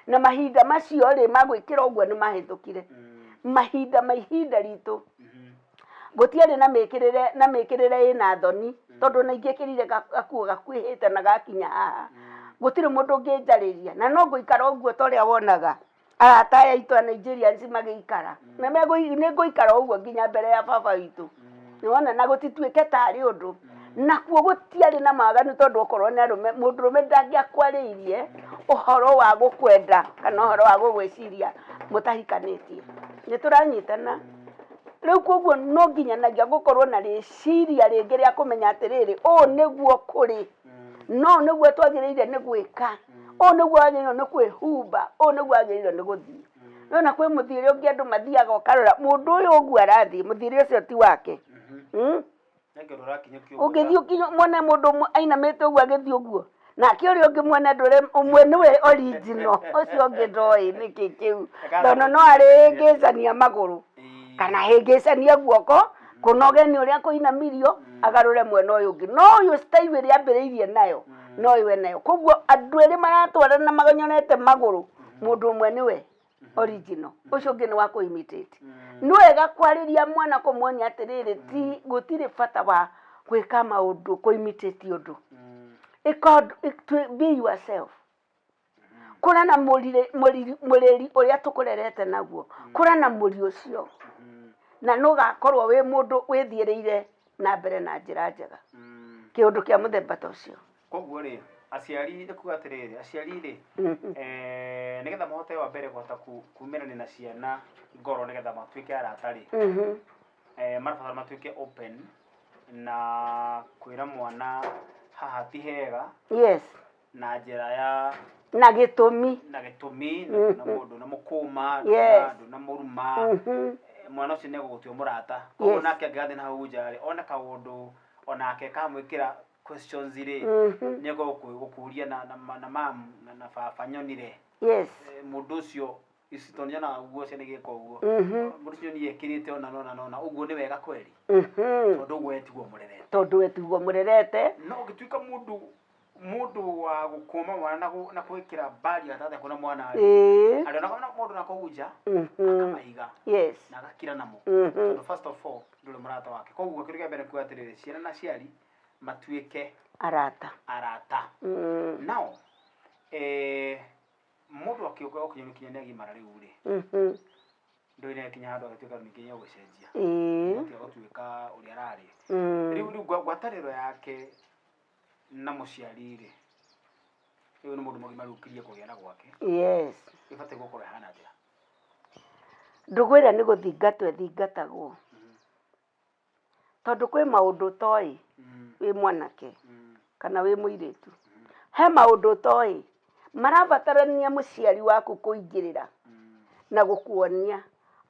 Na mahinda macio rĩ magwĩkĩra ũguo nĩ mahĩtũkire. Mahinda ma ihinda ritũ gũtiarĩ na mĩkĩrĩre ĩna thoni, tondũ ona ingĩkĩrire gakuo gakuhĩte na gakinya haha, gũtirĩ mũndũ ũngĩnjarĩria, na no ngũikara ũguo ta ũrĩa wonaga arata aya aitũ a Nigerians magĩikara, na nĩ ngũikara ũguo nginya mbere ya baba witũ, nĩwona, na gũtituĩke tarĩ ũndũ. Nakuo gũtiarĩ na mawaganu, tondũ okorwo nĩ arũme, mũndũrũme ndangĩakwarĩirie. Ũhoro wa gũkwenda kana ũhoro wa gũgwĩciria mũtahikanĩtie, nĩ tũranyitana rĩu. Koguo no nginyanagia gũkorwo na rĩciria rĩngĩ rĩa kũmenya atĩrĩrĩ, ũũ nĩguo kũrĩ, no nĩguo twagĩrĩire nĩ gwĩka, ũũ nĩguo wagĩrĩirwo nĩ kwĩhumba, ũũ nĩguo wagĩrĩirwo nĩ gũthiĩ. Nona kwĩ mũthiĩre ũngĩ andũ mathiaga, ũkarora mũndũ ũyũ ũguo arathiĩ, mũthiĩre ũcio ti wake. Ũngĩthiĩ ũkinye mwone mũndũ ũmwe ainamĩte ũguo agĩthiĩ ũguo, nake ũrĩa ũngĩ mwene ndũre ũmwe nĩwe original, ũcio ũngĩ ndoĩ nĩkĩ kĩu, tondũ no arĩhĩngĩcania magũrũ kana ahĩngĩcanie guoko kũnoge nĩ ũrĩa kũinamirio, agarũre mwena ũyũ ũngĩ, no ũyũ style ĩrĩa ambĩrĩirie nayo no ĩwe nayo. Koguo andũ erĩ maratwarana magonyorete magũrũ, mũndũ ũmwe nĩwe original, ũcio ũngĩ nĩ wa kũ imitate. Nĩ wega kwarĩria mwana, kũmuonia atĩrĩrĩ, ti gũtirĩ bata wa gwĩka maũndũ kũ imitate ũndũ. Ĩka ũndũ, be yourself. Kũra na mũrĩri ũrĩa tũkũrerete naguo, kũra na mũri ũcio, na nĩ ũgakorwo wĩ mũndũ wĩthiĩrĩire na mbere na njĩra njega, kĩũndũ kĩa mũthemba ta ũcio. Koguo rĩ, aciari, nĩ kuga atĩrĩrĩ, aciari rĩ, nĩgetha mahote wa mbere kũhota kumĩrania na ciana ngoro, nĩgetha matuĩke arata rĩ, marabatara matuĩke open na kwĩra mwana haha ti hega na njĩra ya na gĩtũmi. Na gĩtũmi na mũndũ na mũkũma ndũ na mũruma. Mwana ũcio nĩ egũgũtua mũrata. Koguo nake angĩgathiĩ na hau nja rĩ, one kaũndũ onake kamwĩkĩra questions rĩ, nĩ egũkũria na mamu na baba nyonire mũndũ ũcio ici, tondũ nyonaga ũguo ciana igĩka ũguo, mũndũ ũcio nĩ ekĩrĩte ona nona nona ũguo, nĩ wega kweri? Tondũ ũguo etiguo mũrerete. Tondũ we tiguo mũrerete. No ũngĩtuĩka mũndũ wa gũkũma mwana na gwĩkĩra mbari gatagatĩ kuna mwana rĩ, arĩonaga na mũndũ na kũu nja akamaiga na agakira namo, tondũ first of all ndũrĩ mũrata wake. Koguo kĩndũ kĩa mbere kuga atĩrĩrĩ, ciana na aciari matuĩke arata. Arata. Now mũndũ akĩũka gũkinya kinya nĩ agimara rĩu rĩ, ndũĩ nĩ akinya handũ agatuĩka ningĩ nĩ egũcenjia, atiga gũtuĩka ũrĩa ararĩ. Rĩu ngwatanĩro yake na mũciari rĩ, rĩu nĩ mũndũ mũgima, rĩu kirie kũgĩa na gwake, ĩbatiĩ gũkorwo ĩhana atĩa? Ndũgũ ĩrĩa nĩ gũthingatwo ĩthingatagwo, tondũ kwĩ maũndũ ũtoĩ wĩ mwanake kana wĩ mũirĩtu, he maũndũ ũtoĩ marabatarania mũciari waku kũingĩrĩra na gũkuonia.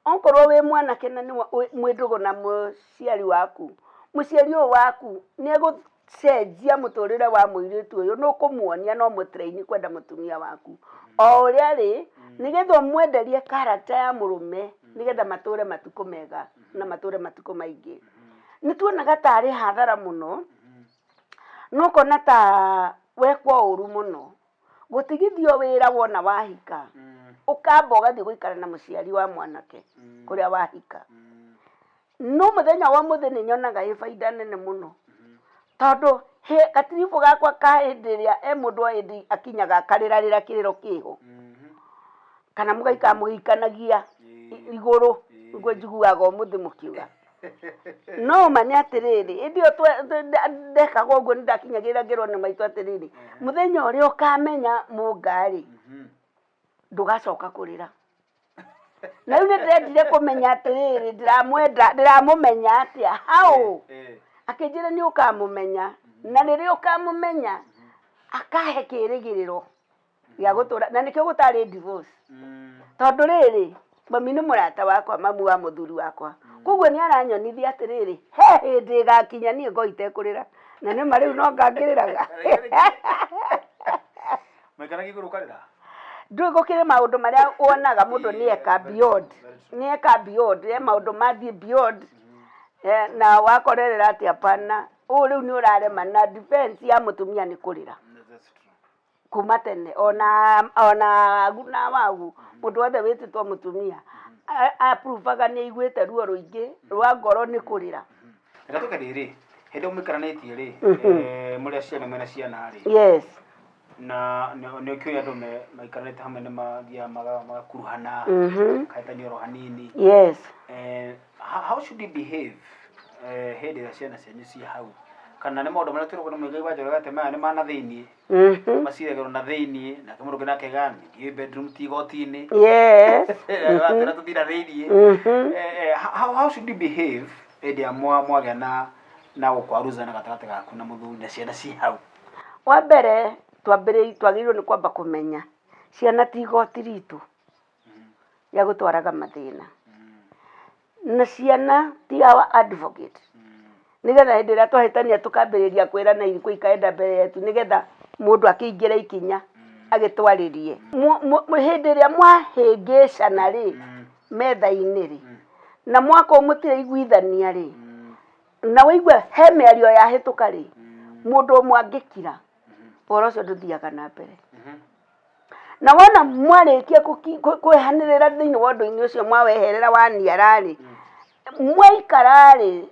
Okorwo wĩ mwanake na nĩ mwĩ ndũgũ na mũciari waku, mũciari ũyũ waku nĩ egũcenjia mũtũrĩre wa mũirĩtu ũyũ, nĩ ũkũmuonia no mũtrain kwenda mũtumia waku o ũrĩa arĩ, nĩgetha ũmwenderie character ya mũrũme, nĩgetha matũre matukũ mega na matũre matukũ maingĩ. Nĩ tuonaga tarĩ hathara mũno, no ũkona ta wekwo ũru mũno gũtigithio wĩra wona wahika, ũkamba ũgathiĩ gũikara na mũciari wa mwanake kũrĩa wahika. No mũthenya wa mũthĩ nĩ nyonaga ĩ baida nene mũno, tondũ he gatiribũ gakwa ka hĩndĩ ĩrĩa e mũndũ o hĩndĩ akinyaga akarĩrarĩra kĩrĩro kĩho, kana mũgaikara mũgĩikanagia igũrũ nĩguo njiguaga ũmũthĩ mũkiuga. No ma nĩ atĩrĩrĩ, hĩndĩ ĩyo ndekaga ũguo, nĩ ndakinyagĩrĩra ngĩrwo nĩ maitũ atĩrĩrĩ, mũthenya ũrĩa ũkamenya mũnga rĩ, ndũgacoka kũrĩra. Na rĩu nĩ ndĩrendire kũmenya atĩrĩrĩ, ndĩramwenda, ndĩramũmenya atĩa how? Akĩnjĩra nĩ ũkamũmenya, na rĩrĩa ũkamũmenya akahe kĩrĩgĩrĩro gĩa gũtũra, na nĩkĩo gũtarĩ divorce, tondũ rĩrĩ, mami nĩ mũrata wakwa, mamu wa mũthuri wakwa, koguo nĩ aranyonithia atĩrĩrĩ, he hĩndĩ ĩgakinya niĩ ngo itekũrĩra, na nĩma rĩu no ngangĩrĩraga. Maikaragia igũrũ ũkarĩra? Ndũĩ gũkĩrĩ maũndũ marĩa wonaga mũndũ nĩ eka beyond, nĩ eka beyond, he maũndũ mathiĩ beyond, na wakorerera atĩ hapana, ũũ rĩu nĩ ũrarema, na defense ya mũtumia nĩ kũrĩra. That's true. Kuma tene ona agu na wagu, mũndũ wothe wĩtĩtwo mũtumia aprovaga nĩ aiguĩte ruo rũingĩ rwa ngoro nĩ kũrĩra. Reke tũke rĩrĩ, hĩndĩ ĩyo mũikaranĩtie rĩ, mũrĩ aciari mwĩna ciana rĩ, na nĩ ũkĩũĩ andũ maikaranĩte hamwe nĩ mathiaga magakuruhana, kahĩtania oro hanini. How should you behave hĩndĩ ĩrĩa ciana cianyu ciĩ hau? Kana nĩ maũndũ marĩa twĩragwo nĩ Mũigai wa Njoroge atĩ maya nĩ ma na thĩiniĩ, maciragĩrwo na thĩiniĩ, nake mũndũ ũngĩ nake akauga ningĩ bedroom ti igoti-inĩ. Atwĩra tũthiĩ na thĩiniĩ. How should you behave hĩndĩ ĩrĩa mwagĩa na gũkwaruzana gatagatĩ gaku na mũthuri na ciana ciĩ hau? Wa mbere twagĩrĩirwo nĩ kwamba kũmenya ciana ti igoti ritũ rĩa gũtwaraga mathĩna. Na ciana ti our advocate. Nĩgetha hĩndĩ ĩrĩa twahĩtania tũkambĩrĩria kwĩrana irikũ ikaenda mbere yetu nĩgetha mũndũ akĩingĩre ikinya agĩtwarĩrie. Hĩndĩ ĩrĩa mwahĩngĩcana rĩ, metha-inĩ rĩ, na mwakorwo mũtiraiguithania rĩ, na wĩigue he mĩario yahĩtũka rĩ, mũndũ ũmwe angĩkira, ũhoro ũcio ndũthiaga na mbere. Na wona mwarĩkia kwehanĩrĩra thĩinĩ wa ũndũ-inĩ ũcio mwaweherera waniara rĩ, mwaikara rĩ,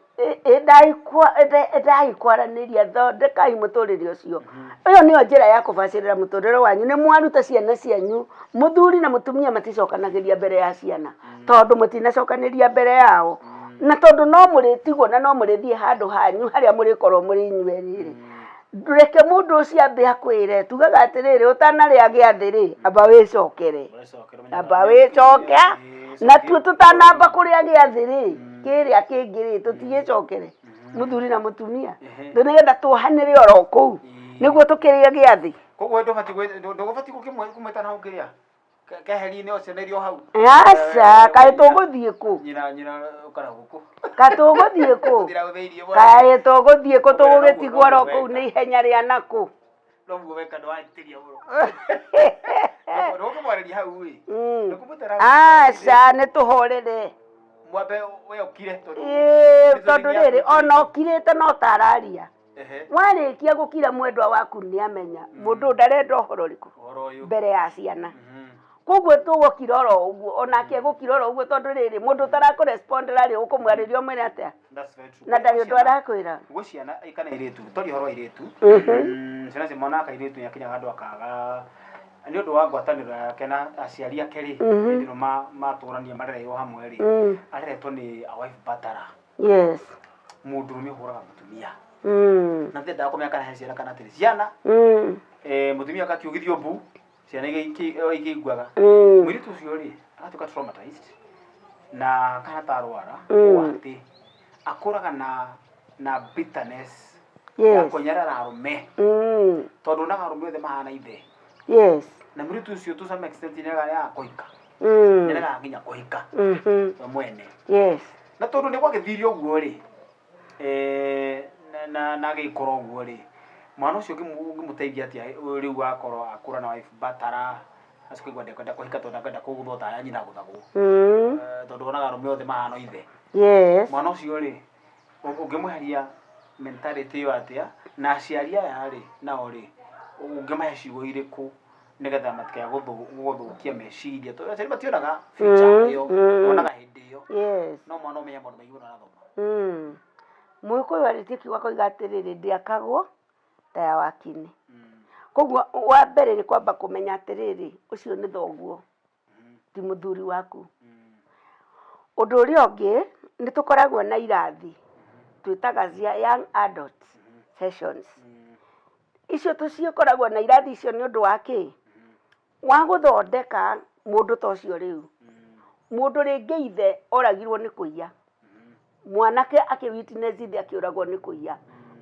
endai kwaranĩria, thondekai mũtũrĩre ũcio. Ĩyo nĩyo njĩra ya kũbacĩrĩra mũtũrĩre wanyu, nĩ mwaruta ciana cianyu, mũthuri na mũtumia maticokanagĩria mbere ya ciana, tondũ mũtinacokanĩria mbere yao, na tondũ no mũrĩtigwo na no mũrĩthiĩ handũ hanyu harĩa mũrĩkorwo mũrĩ inyuĩ erĩ rĩ, Reke mũndũ ũcio ambe akwĩre, tugaga atĩrĩrĩ, ũtanarĩa gĩathĩ rĩ, amba wĩcokere. Amba wĩcoke, natuo tũtanamba kũrĩa gĩathĩ rĩ, kĩrĩa kĩngĩ rĩ, tũtigĩcokere, mũthuri na mũtumia, nĩgetha tuohanĩre oro kũu, nĩguo tũkĩrĩe gĩathĩ. Koguo ndũbatiĩ kũmwĩta na hau kĩrĩa? Keheri-inĩ ũcio nĩrio hau. Aca, kaĩ tũgũthiĩ kũ? Nyina nyina ũkara gũkũ. Ka tũgũthiĩ kũ? Kaĩ tũgũthiĩ kũ tũgũgĩtigwo oro kũu nĩ ihenya rĩa nakũ? Noguo weka ndwatĩria mũno. Ndũkũmwarĩria hau ĩ. Aca, nĩ tũhorere. Mwambe we ũkire tondũ. Tondũ rĩrĩ ona ũkirĩte no ta araria. Warĩkia gũkira mwendwa waku nĩ amenya mũndũ ũyũ ndarenda ũhoro ũrĩkũ mbere ya ciana. Koguo tũgũkira oro ũguo onake egũkira oro ũguo tondũ rĩrĩ mũndũ ũtarakũ respond rĩ ũkũmwarĩria ũmwĩre atĩa? Na ndarĩ ũndũ arakwĩra. Gwĩ ciana kana airĩtu, twarie ũhoro wa airĩtu, ciana cia mwana wa kairĩtu nĩ akinyaga handũ akaga nĩ ũndũ wa ngwatanĩro yake na aciari ake rĩ, hĩndĩ ĩno matũrania marereirwo hamwe rĩ, areretwo nĩ a wife batterer. Yes. Mũndũrũme ũhũraga mũtumia. Na ndiendaga kũmenya kana he ciana kana hatirĩ ciana. Mũtumia akakiugithio mbu, ciana ikĩiguaga. Mũirĩtu ũcio rĩ, agatuĩka traumatized na kana ta arwara, ũũ atĩ akũraga na bitterness ya kũnyarara arũme. Tondũ onaga arũme othe mahana ithe. Na mũirĩtu ũcio to some extent nĩ aregaga kũhika. Nĩ aregaga nginya kũhika we mwene. Na tondũ nĩ gwagĩthire ũguo rĩ, na agĩkora ũguo rĩ, mwana ũcio ũngĩmũteithia atĩa rĩu akorwo akũra na wife batara, acoke aigue ndekwenda kũhika tondũ ndekwenda kũgũthwo ta arĩa nyina agũthagwo. Tondũ onaga arũme othe mahana o ithe. Mwana ũcio rĩ, ũngĩmweheria mentality ĩyo atĩa? Na aciari aya rĩ, nao rĩ, ũngĩmahe ciugo irĩkũ nĩgetha matikae gũthũkia meciria? Tondũ aciari mationaga future ĩyo, monaga hĩndĩ ĩyo. No mwana ũmenye maũndũ maingĩ mũno arathoma. Mũgĩkũyũ arĩtie kiugo akoiga atĩrĩrĩ, ndĩakagwo ta ya wakini. Koguo wa mbere nĩ kwamba kũmenya atĩrĩrĩ, ũcio nĩ thoguo, ti mũthuri waku. Ũndũ ũrĩa ũngĩ, nĩ tũkoragwo na irathi twĩtaga cia young adult sessions. Icio tũcikoragwo na irathi icio nĩ ũndũ wa kĩ? Wa gũthondeka mũndũ ta ũcio rĩu. Mũndũ rĩngĩ ithe oragirwo nĩ kũiya. Mwanake akĩ witness ithe akĩũragwo nĩ kũiya,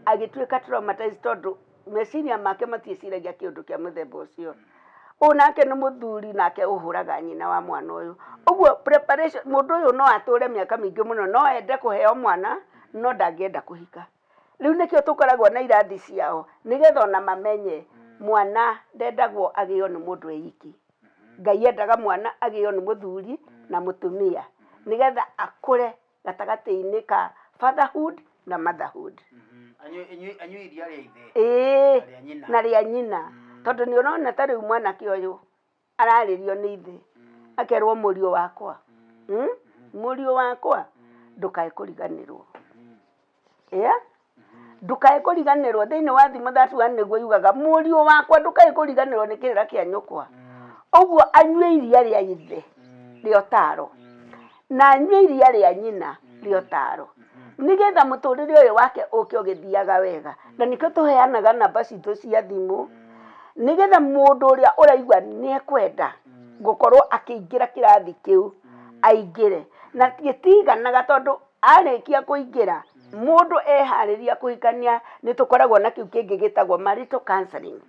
agĩtuĩka traumatized tondũ meciria make matiĩciragia kĩũndũ kĩa mũthemba ũcio. Ũyũ nake nĩ mũthuri nake ũhũraga nyina wa mwana ũyũ. Ũguo preparation, mũndũ ũyũ no atũre mĩaka mĩingĩ mũno, no ende kũheo mwana no ndangĩenda kũhika. Rĩu nĩkĩo tũkoragwo na irathi ciao, nĩgetha ona mamenye mwana ndendagwo agĩo nĩ mũndũ e iki. Ngai endaga mwana agĩo nĩ mũthuri na mũtumia, nĩgetha akũre gatagatĩ-inĩ ka fatherhood na motherhood. Anyue iria rĩa ithe. Ĩĩ, Na rĩa nyina. na rĩa nyina. Tondũ nĩ ũrona ta rĩu mwanake ũyũ ararĩrio nĩ ithe, akerwo mũriũ wakwa, mũriũ wakwa ndũkae kũriganĩrwo. Yeah? Ndũkae kũriganĩrwo thĩinĩ wa thimo that one nĩguo yugaga mũriũ wakwa ndũkae kũriganĩrwo nĩ kĩrĩra kĩa nyũkwa. Ũguo anyue iria rĩa ithe rĩa ũtaro na anyue iria rĩa nyina rĩa ũtaro. Nĩgetha mũtũrĩre ũyũ wake ũke ũgĩthiaga wega. Na nĩkĩo tũheanaga namba citũ cia thimũ, nĩgetha mũndũ ũrĩa ũraigua nĩ ekwenda gũkorwo akĩingĩra kĩrathi kĩu, aingĩre. Na gĩtiganaga tondũ arĩkia kũingĩra, mũndũ eharĩria kũhikania nĩ tũkoragwo na kĩu kĩngĩ gĩtagwo marital counseling,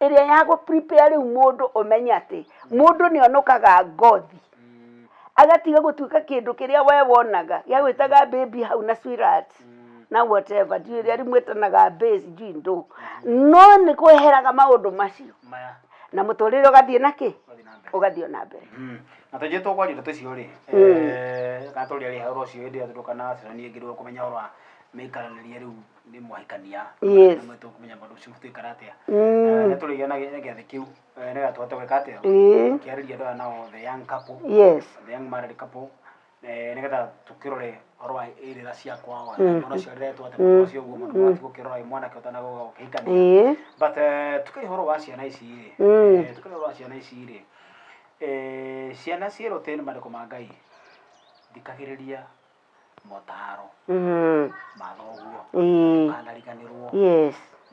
ĩrĩa ya gũ prepare rĩu mũndũ ũmenye atĩ mũndũ nĩ onũkaga ngothi, agatiga gũtuĩka kĩndũ kĩrĩa we wonaga gĩa gwĩtaga baby hau na sweetheart na whatever, ndiũĩ ũrĩa mwĩtanaga bae sijui ndũ, no nĩ kweheraga maũndũ macio Maya. Na mũtũrĩre ũgathiĩ na kĩ? Ũgathiĩ na mbere. Ũgathiĩ na mbere. Na tũnjĩ tũkwaria ndeto icio rĩ, kana tũrĩa rĩ ũhoro ũcio hĩndĩ ĩrĩa tũkanacemania ĩngĩ rĩu kũmenya ũhoro wa mĩikaranĩrie rĩu nĩ mwahikania. Na tũkũmenya maũndũ ũcio tũikara atĩa. Nĩ tũrĩgĩa na gĩathĩ kĩu nĩgetha tũhote gwĩka atĩa? Tũkĩarĩria andũ aya nao, the young couple, the young married couple, nĩgetha tũkĩrore ũhoro wa irĩra cia kwao, mwana ũcio areretwo atĩa, mũndũ ũcio ũguo mũndũ matigo kĩrora wĩ mwanake ũtanagoka gũkĩhikania. But tukĩaria ũhoro wa ciana ici rĩ, tukĩaria ũhoro wa ciana ici rĩ, ciana cierwo atĩ nĩ maandĩko ma Ngai, thikagĩrĩria motaro ma thoguo, ndũkanariganĩrwo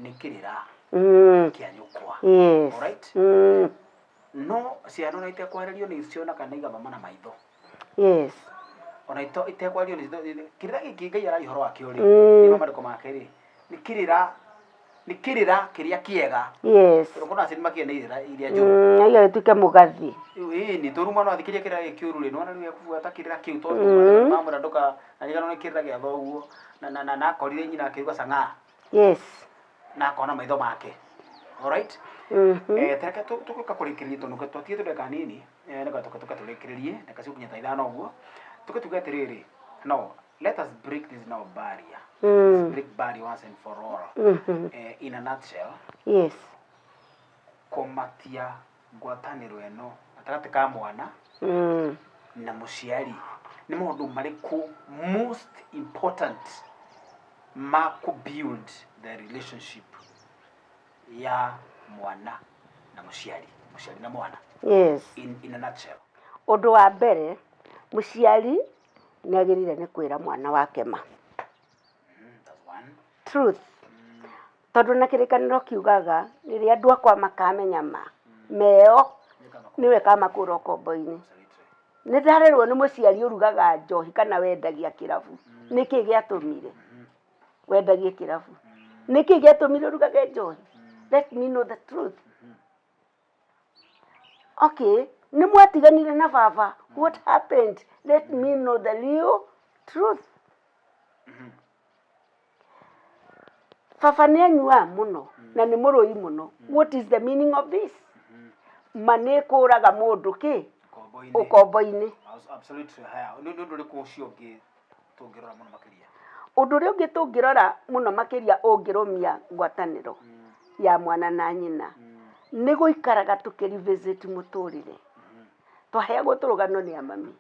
nĩ kĩrĩra kĩa nyũkwa. Alright? No ciana ona itekwarĩrio nĩ cionaga na igathoma na maitho. Ona itekwario nĩ kĩrĩra gĩkĩ Ngai araria ũhoro wakĩo rĩ, nĩ maandĩko make rĩ, nĩ kĩrĩra kĩrĩa kĩega. Tondũ kuna aciari makĩrĩ na irĩra iria njũru. Aiga gĩtuĩke mũgathĩ. Ĩĩ nĩ tondũ mwana athikĩrĩria kĩrĩra gĩkĩ kĩũru rĩ, nĩwona rĩu ekũbuata kĩrĩra kĩu tondũ mamwĩra ndũkanariganĩrwo nĩ kĩrĩra gĩa thoguo na akorire nyina akĩruga chang'aa na akona maitho make. Alright? Tareke tũgĩũka kũrĩkĩrĩria tondũ twatigĩtwo ndagĩka nini, nĩgetha tũke tũrĩkĩrĩrie ndagĩka cigũkinya ta 5 ũguo, tũke tuge atĩrĩrĩ, no let us break this now barrier. Let's break barrier once and for all. In a nutshell, kũmatia ngwatanĩro ĩno gatagatĩ ka mwana na mũciari, nĩ maũndũ marĩkũ most important ma kũ build the relationship ya mwana na mũciari, mũciari na mwana, in a nutshell? Ũndũ wa mbere, mũciari nĩ agĩrĩire nĩ kwĩra mwana wake ma. That's one. Truth. Tondũ na kĩrĩkanĩro kiugaga rĩrĩa andũ akwa makamenya ma meo, nĩwe kamakũra ũkombo-inĩ. Nĩ ndarerwo nĩ mũciari ũrugaga njohi kana wendagia kĩrabu. Nĩkĩ gĩatũmire wendagie kĩrabu? Nĩkĩ gĩatũmire ũrugage njohi? Let me know the truth. Okay, nĩ mwatiganire na baba, what happened? Let me know the real truth. Baba nĩ anyuaga mũno na nĩ mũrũi mũno. What is the meaning of this? Ma nĩ kũraga mũndũ kĩ? Ũkombo-inĩ. Ũkombo-inĩ. Absolutely. Haya, nĩ ũndũ ũrĩkũ ũcio ũngĩ tũngĩrora mũno makĩria? Ũndũ ũrĩa ũngĩ tũngĩrora mũno makĩria ũngĩrũmia ngwatanĩro ya mwana na nyina nĩ gũikaraga tũkĩ revisit mũtũrĩre. Twaheagwo tũrũgano nĩ amami.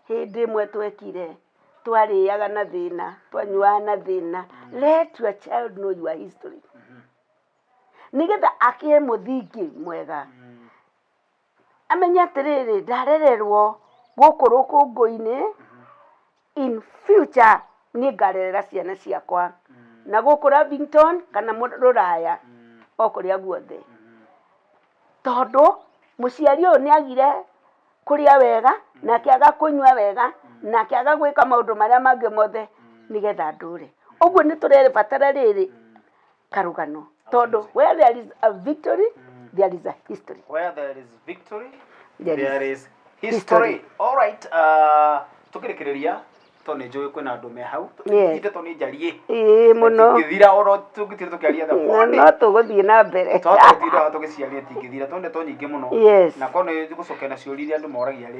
Hĩndĩ ĩmwe twekire, twarĩaga na thĩna, twanyuaga na thĩna. Let your child know your history. Nĩgetha akĩe mũthingi mwega. Amenye atĩrĩrĩ, ndarererwo gũkũ rũkũngũ-inĩ, in future niĩ ngarerera ciana ciakwa na gũkũ Lavington kana rũraya o kũrĩa guothe. Tondũ mũciari ũyũ nĩ agire kũrĩa wega, na akĩaga kũnyua wega, na akĩaga gwĩka maũndũ marĩa mangĩ mothe nĩgetha ndũre. Ũguo nĩ tũrebatara rĩrĩ karũgano, tondũ where there is a victory, there is a history. Where there is victory, there is there is history. History. All right, tukĩrĩkĩrĩria, tondũ nĩ njũĩ kwĩna andũ me hau, ithe tondũ nĩ njarie Ĩĩ mũno. Tingĩthira oro tũngĩtira tũkĩaria the whole day. No tũgũthiĩ na mbere. Twahota gũtinda tũgĩciaria tingĩthira tondũ ndeto nyingĩ mũno. Na korwo nĩ gũcokia na ciũria iria andũ moragia rĩ,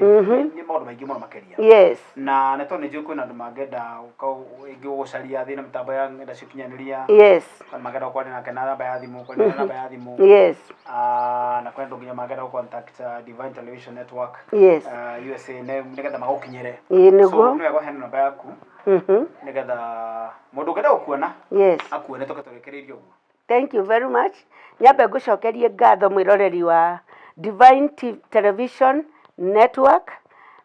nĩ maũndũ maingĩ mũno makĩria. Na nĩ tondũ nĩ njũĩ kwĩna andũ mangĩenda ĩngĩ gũgũcaria thĩinĩ wa mĩtambo ya ng'enda cia ũkinyanĩria, kana mangĩenda kwaria nake na namba ya thimũ, kwaria na namba ya thimũ. Ah, na kwĩ andũ nginya mangĩenda gũ contact Divine Television Network USA nĩgetha magũkinyĩre. Ĩĩ So nĩguo. nĩ wega ũheane namba yaku nĩgetha mũndũ ũngĩenda gũkuona akuone tũke tũrĩkĩrĩirie ũguo. Thank you very much. Nyambe ngũcokerie ngatho mwĩroreri wa Divine Television Network,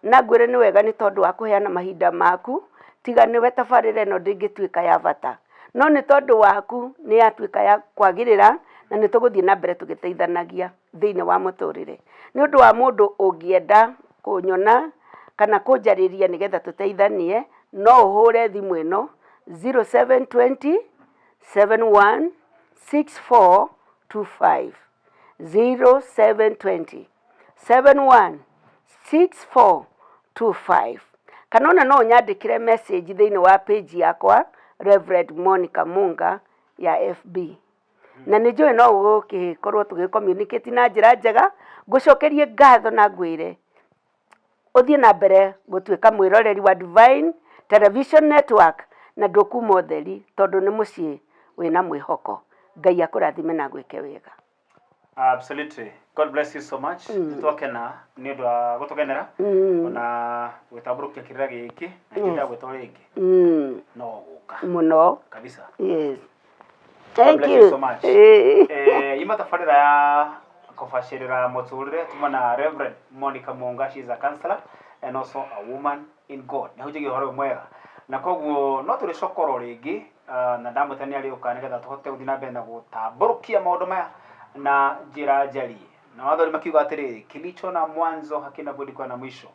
na ngwĩre nĩ wega nĩ tondũ wa kũheana mahinda maku. Tiga nĩwe tabarĩra ĩno ndĩngĩtuĩka ya bata, no nĩ tondũ waku nĩ yatuĩka ya kwagĩrĩra, na nĩ tũgũthiĩ na mbere tũgĩteithanagia thĩinĩ wa mũtũrĩre. Nĩ ũndũ wa mũndũ ũngĩenda kũnyona kana kũnjarĩria nĩgetha tũteithanie, no ũhũre thimũ ĩno 0720 71 6425, 0720 71 6425, kana ona no ũnyandĩkĩre message thĩinĩ wa page yakwa Reverend Monica Munga ya FB, na nĩ njũĩ no ũgũgĩkorwo tũgĩ communicate na njĩra njega. Ngũcokerie ngatho na ngwĩre ũthiĩ na mbere gũtuĩka mwĩroreri wa Divine Television Network, na ndũkuma ũtheri tondũ nĩ mũciĩ wĩna mwĩhoko. Ngai akũrathime na gwĩke wega. Absolutely. God bless you so much. Nĩ twakena nĩ ũndũ wa gũtũgenera ona gwĩtambũrũkia kĩrĩra gĩkĩ, na ngĩenda gwĩtwo rĩngĩ no gũka. Mũno. Kabisa. Yes. God Thank bless you. you so much. Ima tabarĩra ya kũbacĩrĩra mũtũrĩre tuma na Reverend Monica Munga. She is a counselor and also a woman in God. Nĩ ahunjagia ũhoro ũyũ mwega, na koguo no tũrĩ cokoro rĩngĩ, na ndamwĩta nĩ arĩũka nĩgetha tũhote gũthiĩ na mbere na gũtambũrũkia maũndũ maya na njĩra njariĩ. Na wathori makiuga atĩrĩrĩ, kilicho na mwanzo hakina budi kuwa na mwisho,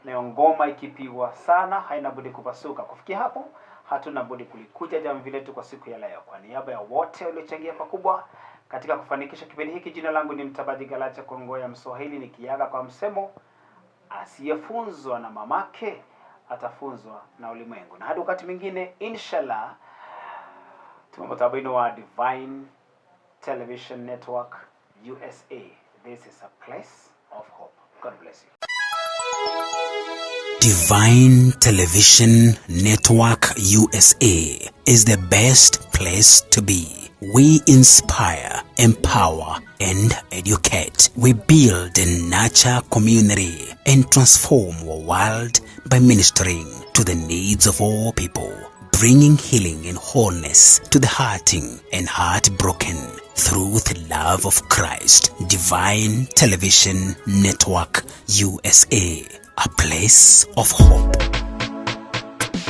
nayo ngoma ikipigwa sana haina budi kupasuka. Kufikia hapo, hatuna budi kulikuja jamvi letu kwa siku ya leo. Kwa niaba ya wote waliochangia pakubwa katika kufanikisha kipindi hiki, jina langu ni Mtabaji Galacha Kongoya Mswahili, nikiaga kwa msemo, asiyefunzwa na mamake atafunzwa na ulimwengu. Na hadi wakati mwingine, inshallah, tumamatabaino wa Divine Television Network USA. This is a place of hope. God bless you. Divine Television Network USA is the best place to be. We inspire, empower, and educate. We build and nurture community and transform our world by ministering to the needs of all people, bringing healing and wholeness to the hurting and heartbroken through the love of Christ. Divine Television Network USA, a place of hope.